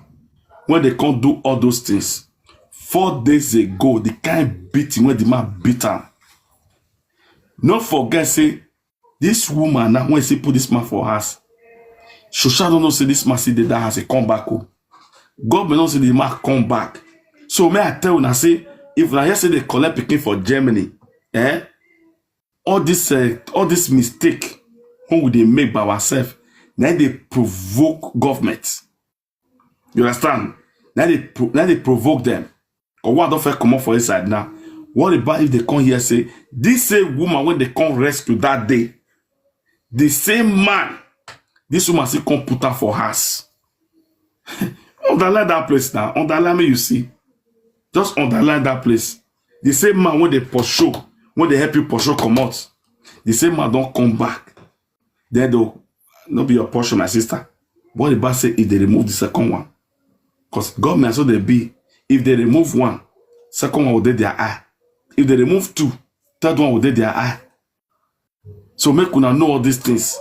when they come do all those things, four days ago, the kind beating when the man beat am. No forget say this woman now, when she put this man for house, Shosha don't know say this man still dey that house, he come back home. Government don't say the man come back. So may I tell una say, if una hear say they collect pikin for Germany, eh, all this, uh, all this mistake when we dey make by ourselves, na dey provoke government. You understand? Na dey pro- na dey provoke them. Or what don first comot for inside now? What about if they come here say this same woman when they come rescue that day, the same man, this woman still come put her for house. Underline that place now. Underline me, you see. Just underline that place. The same man when they pursue, when they help you pursue comot, the same man don't come back. Then they'll not be your portion, my sister. What about say if they remove the second one? Because government so they be. If they remove one, second one will dey their eye. If they remove two, third one will dey their eye. So make una know all these things.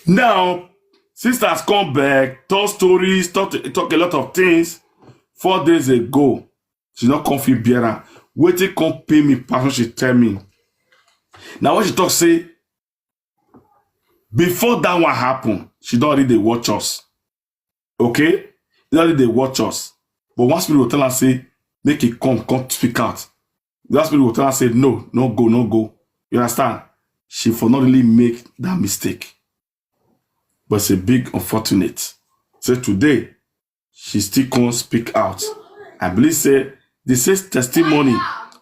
Now, sisters come back, tell stories, talk, talk a lot of things. Four days ago, she not come fit bear am. Wetin come pay me pass when she tell me. Now when she talk say, before that one happen, she don already dey watch us. Okay? She don already dey watch us. But one spirit go tell am say, make e come, come speak out. That spirit go tell am say, no, no go, no go. You understand? She for not really make that mistake. But it's a big unfortunate. Say today, she still come speak out. I believe say the same testimony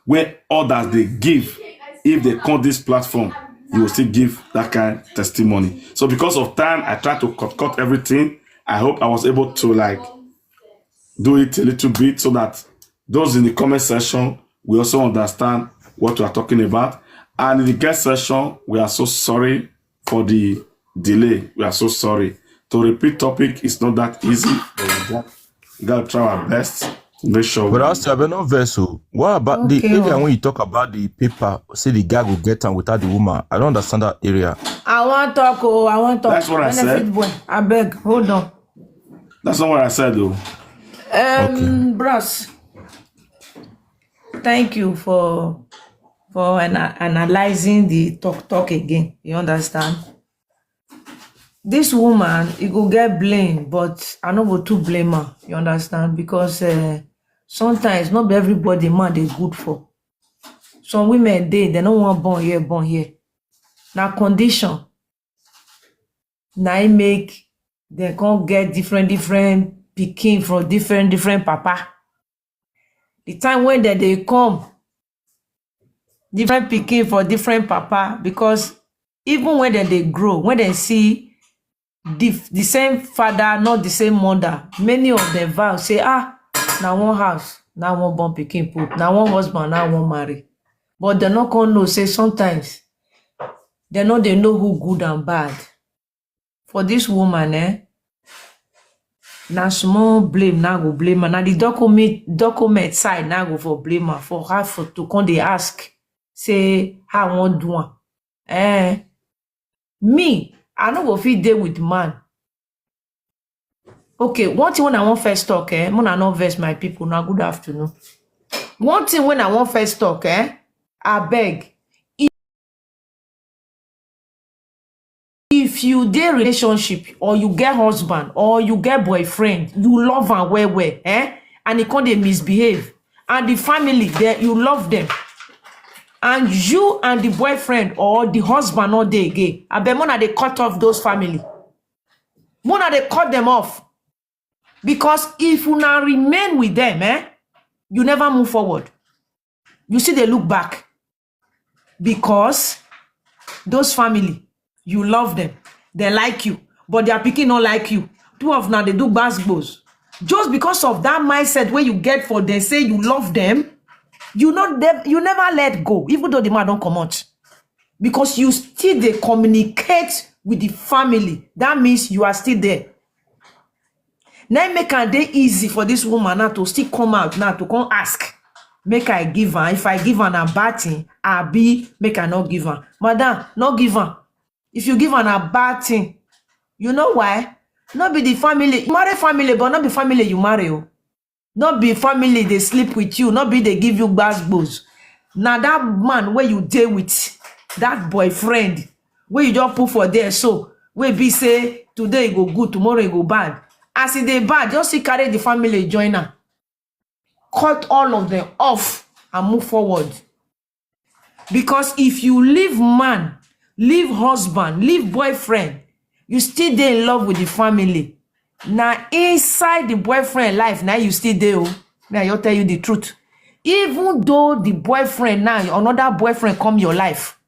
where others they give, if they come this platform, you will still give that kind testimony. So because of time, I try to cut cut everything. I hope I was able to, like, do it a little bit so that those in the comment section will also understand what we are talking about. And in the guest section, we are so sorry for the delay. We are so sorry. To repeat topic is not that easy, but we got, we gotta try our best to make sure. But we I say, I no vex o. What about the Okay, area oh. When you talk about the paper, say the guy go get am without the woman? I don't understand that area. I wan talk, oh, I wan talk. That's what I Benefit said. Boy, I beg, hold on. That's not what I said, though. Um, Okay. Bros, thank you for for ana- analyzing the talk talk again. You understand? This woman, e go get blame, but I no go too blame her. You understand? Because uh, sometimes not be everybody man they good for. Some women dey, dem no wan born here, born here. Na condition na im make dem come get different different pikin from different different papa. The time when dem dey come, different pikin for different papa, because even when dem dey grow, when dem see the, the same father, not the same mother, many of them vow say, ah, na one house na one born pikin put, na one husband na one marry. But dem no come know say sometimes dem no dey know who good and bad. For this woman, eh, na small blame na go blame am. Na the document, document side na go for blame am, for her for to come dey ask say how I wan do am. Eh, me, I no go fit dey with man. Okay, one thing wey I wan first talk, eh, una no vex, my people, na good afternoon. One thing wey I wan first talk, eh, abeg, if you dey relationship or you get husband or you get boyfriend, you love am well well, eh, and e come dey misbehave, and the family, you love them, and you and the boyfriend or the husband no dey again, abeg, una dey cut off those family. Una dey cut them off, because if una remain with them, eh, you never move forward. You still dey look back, because those family, you love them, they like you, but their pikin no like you. Two of una dey do gbasgbos. Just because of that mindset wey you get for them, say you love them, you no, you never let go, even though the man don comot, because you still dey communicate with the family. That means you are still there. Na im make am dey easy for this woman now to still come out now to come ask, make I give am. If I give am, na bad thing, abi make I no give am? Madam, no give am. If you give am, na bad thing. You know why? No be the family, you marry family, but no be family you marry o. No be family dey sleep with you, no be dey give you gbasgbos. Na that man wey you dey with, that boyfriend wey you just put for there so, wey be say today e go good, tomorrow e go bad. As e dey bad, just still carry the family join am. Cut all of them off and move forward. Because if you leave man, leave husband, leave boyfriend, you still dey in love with the family. Na inside the boyfriend life na you still dey o. May I just tell you the truth. Even though the boyfriend now, another boyfriend come your life,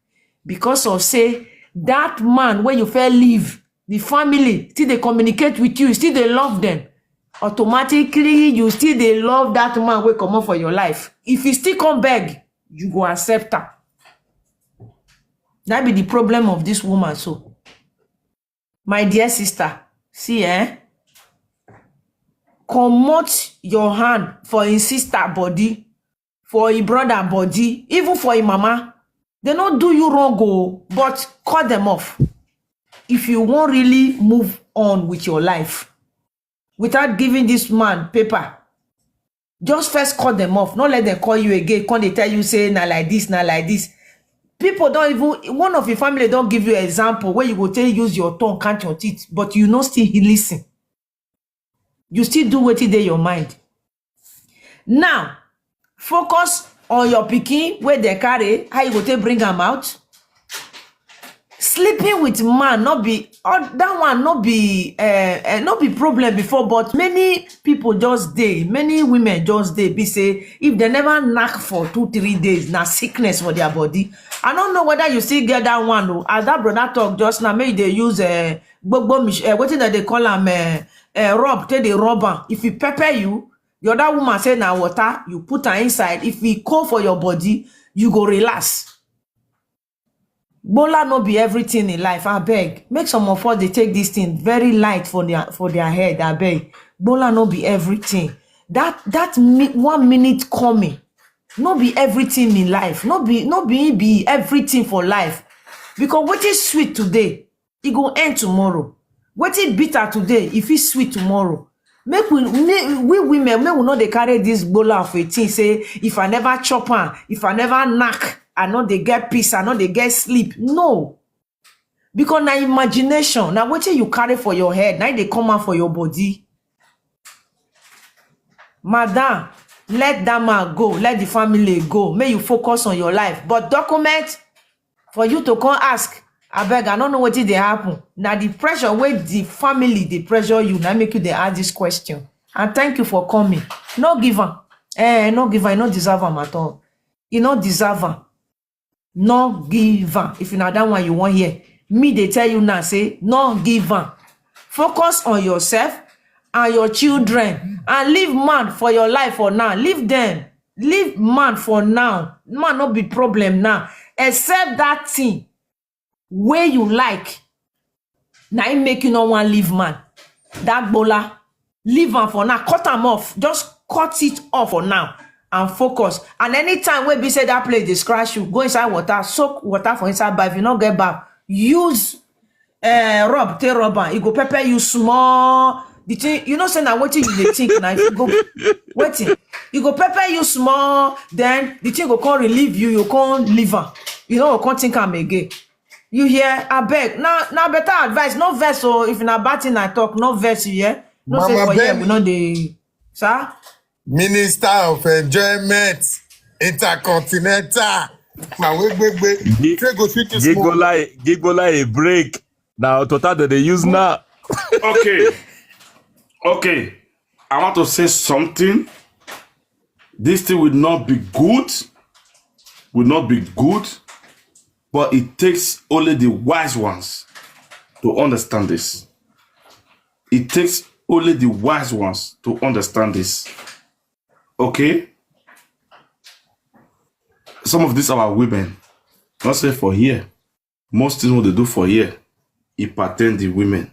because of say that man wey you first leave, the family still dey communicate with you, still dey love them. Automatically, you still dey love that man wey comot for your life. If he still come beg, you go accept am. That be the problem of this woman. So, my dear sister, see, eh, comot your hand for him sister body, for him brother body, even for him mama. They no do you wrong o, but cut them off. If you wan really move on with your life without giving this man paper, just first cut them off. No let them call you again, come dey tell you say na like this, na like this. People don even, one of your family don give you example where you go take use your tongue count your teeth, but you no still listen. You still do wetin dey your mind. Now, focus on your pikin wey dey carry, how you go take bring am out. Sleeping with man no be, all that one no be, uh, uh, no be problem before, but many people just dey, many women just dey be say if they never knack for two, three days, na sickness for their body. I don't know whether you still get that one o. As that brother talk just now, make they use, uh, gbogbo, uh, wetin dem dey call am, uh, uh, rub, take dey rub am. If you pepper you, the other woman say na water, you put am inside. If e cold for your body, you go relax. Gbola no be everything in life, abeg. Make some of us dey take this thing very light for their, for their head, abeg. Gbola no be everything. That, that mi-, one minute coming, no be everything in life. No be, no be, be everything for life. Because wetin sweet today, e go end tomorrow. Wetin bitter today, e fit sweet tomorrow. Make we, make we women, make we no dey carry this gbola of a thing say, if I never chop am, if I never knack, I no dey get peace, I no dey get sleep. No. Because na imagination, na wetin you carry for your head, na e dey come out for your body. Madam, Let that man go, let the family go, make you focus on your life. But document for you to come ask, abeg, I no know wetin dey happen. Na the pressure wey the family dey pressure you, na make you dey ask this question. And thank you for coming. No give am. Eh, no give am. You no deserve am at all. You no deserve am. No give am. If na that one you wan hear, me dey tell you now say no give am. Focus on yourself and your children and leave man for your life for now. Leave them. Leave man for now. Man no be problem now. Except that thing wey you like, na im make you no wan leave man. That gbola, leave am for now. Cut am off. Just cut it off for now and focus. And anytime wey be say that place dey scratch you, go inside water, soak water for inside bath. If you no get bath, use uh, rub, take rub am. E go pepper you small. The thing, you know say na wetin you dey think na. If you go, wetin? E go pepper you small, then the thing go come relieve you, you come leave am. You no go come think am again. You hear? Abeg, na, na better advice. No vex o, if na bad thing I talk, no vex, you hear? No say Mama for here, Benny. We no dey, sir? Minister of Enjoyment, Intercontinental. Ma we gbegbe. Gi-, Say go sweet you small. Gigola, gigola a break. Now, Tota, that they use now. Okay. Okay. I want to say something. This thing will not be good. Will not be good. But it takes only the wise ones to understand this. It takes only the wise ones to understand this. Okay? Some of these our women, not say for here. Most things what they do for here, it pertain the women.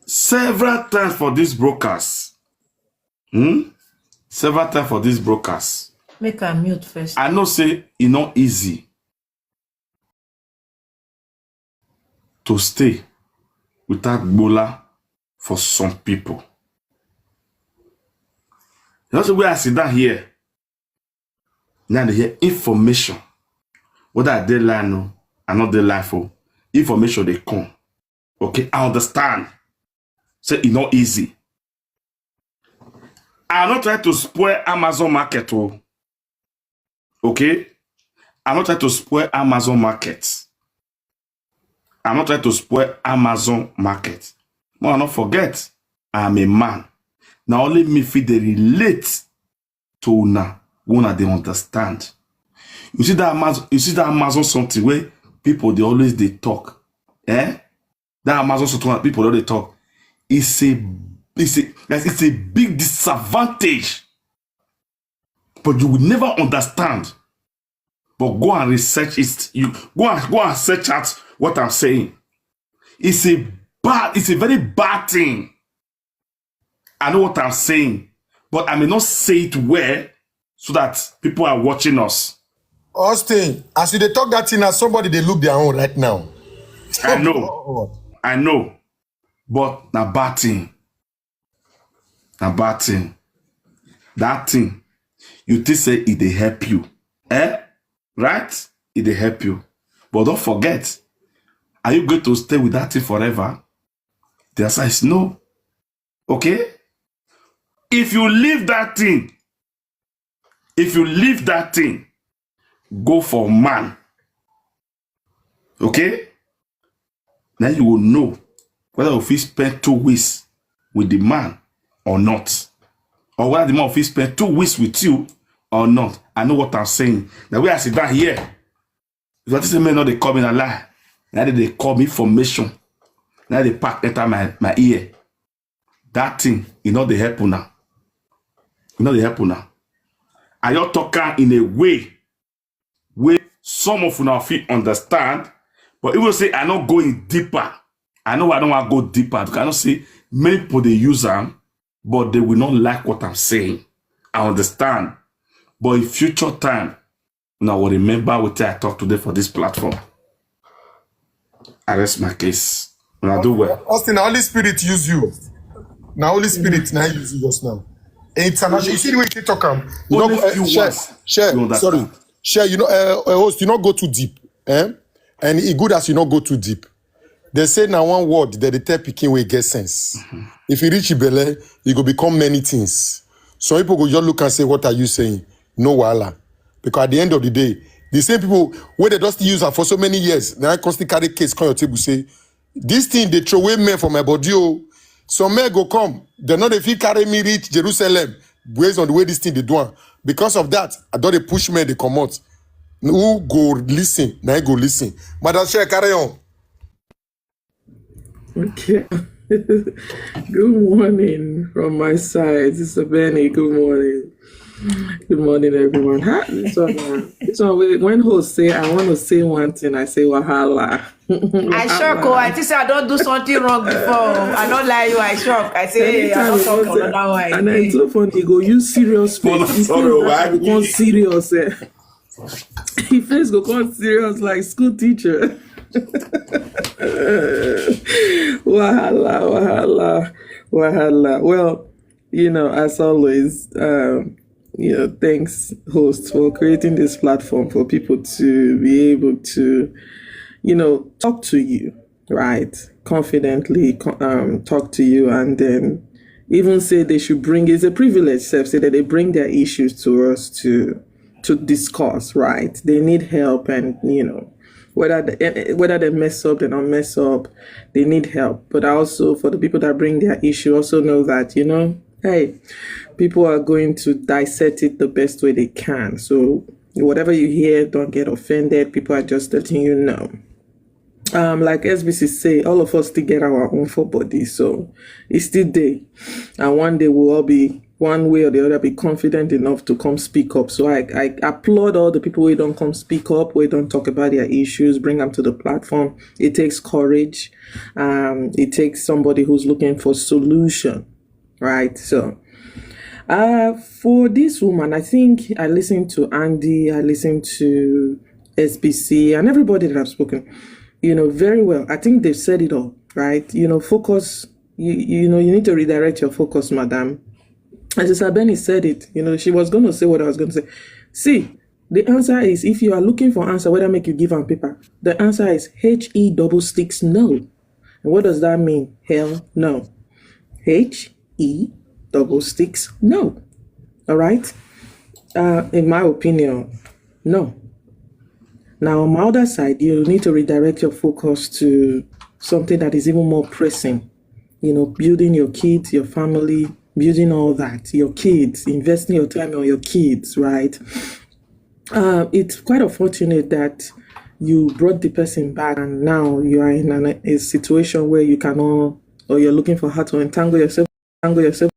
Several times for this broadcast, hmm? Several times for this broadcast, Make I mute first. I know say e not easy to stay without gbola for some people. You know, so where I sit down here, now they hear information. Whether I dey line o, I not dey line for information they come. Okay, I understand. Say e not easy. I not try to spoil Amazon market o. Okay? I not try to spoil Amazon market. I not try to spoil Amazon market. But I not forget, I am a man. Now only me fit dey relate to una, una dey understand. You see that Amazon, you see that Amazon something where people they always they talk. Eh? That Amazon something where people dey talk. It's a, it's a, like, it's a big disadvantage. But you will never understand. But go and research it. You go and, go and search out what I'm saying. It's a bad, it's a very bad thing. I know what I'm saying, but I may not say it well so that people are watching us. Austin, as you dey talk that thing, as somebody they look their own right now. I know. I know. But na bad thing. Na bad thing. That thing, you think say it dey help you. Eh? Right? It dey help you. But don't forget, are you going to stay with that thing forever? The answer is no. Okay? If you leave that thing, if you leave that thing, go for man. Okay? Now you will know whether you fit spend two weeks with the man or not. Or whether the man fit spend two weeks with you or not. I know what I'm saying. The way I sit down here, if I say men no dey call me na lie, now they dey call me information. Now they pack enter my, my ear. That thing, you know they help una. You know they help una. I just talk am in a way where some of una fit understand, but even say I not going deeper. I know I don't want to go deeper because I don't see many people they use them, but they will not like what I'm saying. I understand. But in future time, una will remember what I talk today for this platform. I rest my case. Una do well. Austin, na Holy Spirit use you. Na Holy Spirit na use you just now. International. You see the way you talk am. You Only know, uh, few share, ones share, you understand. Sorry, share. You know, uh, uh, host, you not go too deep, eh? And it good as you not go too deep. They say na one word that they tell pikin wey get sense. If you reach Ibele, you go become many things. Some people go just look and say, "What are you saying?" No wahala. Because at the end of the day, the same people wey they just use am for so many years, now I constantly carry case come your table say, "This thing dey throw away men for my body o." Some men go come, they no dey fit carry me reach Jerusalem based on the way this thing dey do am. Because of that, I don dey push men dey comot. Who go listen? Na him go listen. Madam Chair, carry on. Okay. Good morning from my side. It's Benny. Good morning. Good morning, everyone. Ha, this one, uh, this one. When, when host say, "I want to say one thing," I say, "Wahala." I shock. Oh, I think say I don't do something wrong before. I don't lie you. I shock. I say I Anytime don't you talk don't say, another one. And then it's so funny. You go use serious face. Well, If sorry, you why? Go come serious, eh? Your face go come serious like school teacher. Wahala, wahala, wahala. Well, you know, as always, um, you know, thanks, host, for creating this platform for people to be able to, you know, talk to you, right? Confidently co- um, talk to you, and then even say they should bring, it's a privilege, sef, say that they bring their issues to us to to discuss, right? They need help, and you know, whether they, eh, eh, whether they mess up, they don't mess up, they need help. But also for the people that bring their issue, also know that, you know, hey, people are going to dissect it the best way they can. So whatever you hear, don't get offended. People are just letting you know. Um, like S B C say, all of us still get our own for body, so it's still there. And one day we'll all be one way or the other be confident enough to come speak up. So I, I applaud all the people who don't come speak up, who don't talk about their issues, bring them to the platform. It takes courage. Um, it takes somebody who's looking for solution, right? So, uh, for this woman, I think I listened to Andy, I listened to S B C, and everybody that I've spoken, you know, very well. I think they've said it all, right? You know, focus. You, you know, you need to redirect your focus, madam. And Sister Benny said it. You know, she was going to say what I was going to say. See, the answer is, if you are looking for answer, whether make you give on paper, the answer is H E double six no. And what does that mean? Hell no. H E double six no. All right. Uh, in my opinion, no. Now, on my other side, you need to redirect your focus to something that is even more pressing. You know, building your kids, your family, building all that, your kids, investing your time on your kids, right? Uh, it's quite unfortunate that you brought the person back and now you are in an, a situation where you cannot, or you're looking for how to entangle yourself, entangle yourself